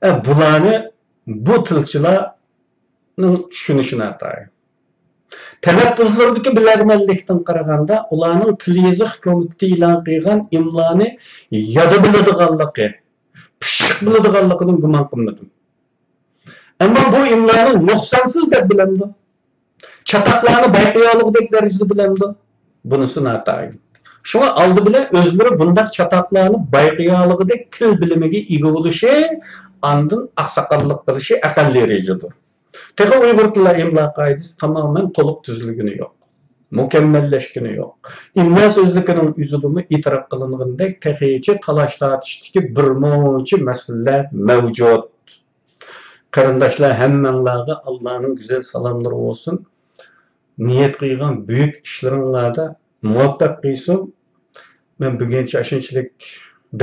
ئە، بۇلارنى بۇ تىلچىلارنىڭ چۈشىنىشى ناتايىن. تەلەپپۇزلىرىدىكى بىلەرمەنلىكتىن قارىغاندا، ئۇلارنىڭ تىل يېزىق ھۆكۈمىتى ئېلان قىلغان ئىملانى يادا بىلىدىغانلىقى، پىششىق بىلىدىغانلىقىدىن گۇمان قىلمىدىم. ئەمما بۇ ئىملانى نۇقسانسىز دەپ بىلەمدۇ؟ چاتاقلارنى بايقىيالىغۇدەك دەرىجىدە بىلەمدۇ؟ بۇنىسى ناتايىن. شۇڭا ئالدى بىلەن ئۆزلىرى بۇنداق چاتاقلارنى بايقىيالىغۇدەك تىل بىلىمىگە ئىگە بولۇشى، ئاندىن ئاقساقاللىق قىلىشى ئەقەللىي رېجىدۇر. تېخى ئۇيغۇر تىلى ئىملا قائىدىسى تامامەن تولۇق تۈزۈلگىنى يوق. مۇكەممەللەشكىنى يوق. ئىملا سۆزلۈكىنىڭ ئۆزىدىمۇ ئېتىراپ قىلىنغىنىدەك تېخىچە تالاش-تارتىشتىكى بىر مۇنچە مەسىلىلەر مەۋجۇت. قېرىنداشلار، ھەممەڭلارغا ئاللانىڭ گۈزەل سالاملىرى بولسۇن. نىيەت قىلغان بۈيۈك ئىشلىرىڭلاردا مۇۋەپپەق قىلسۇن. مەن بۈگۈنچە ئاشۇنچىلىك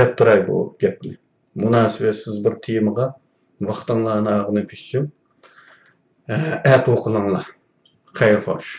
دەپ تۇراي بۇ گەپنى. مۇناسىۋەتسىز بىر تېمىغا ۋاقتىڭلارنى ئالغىنىم ئۈچۈن، ئە، ئەپۇ قىلىڭلار. خەير خوش.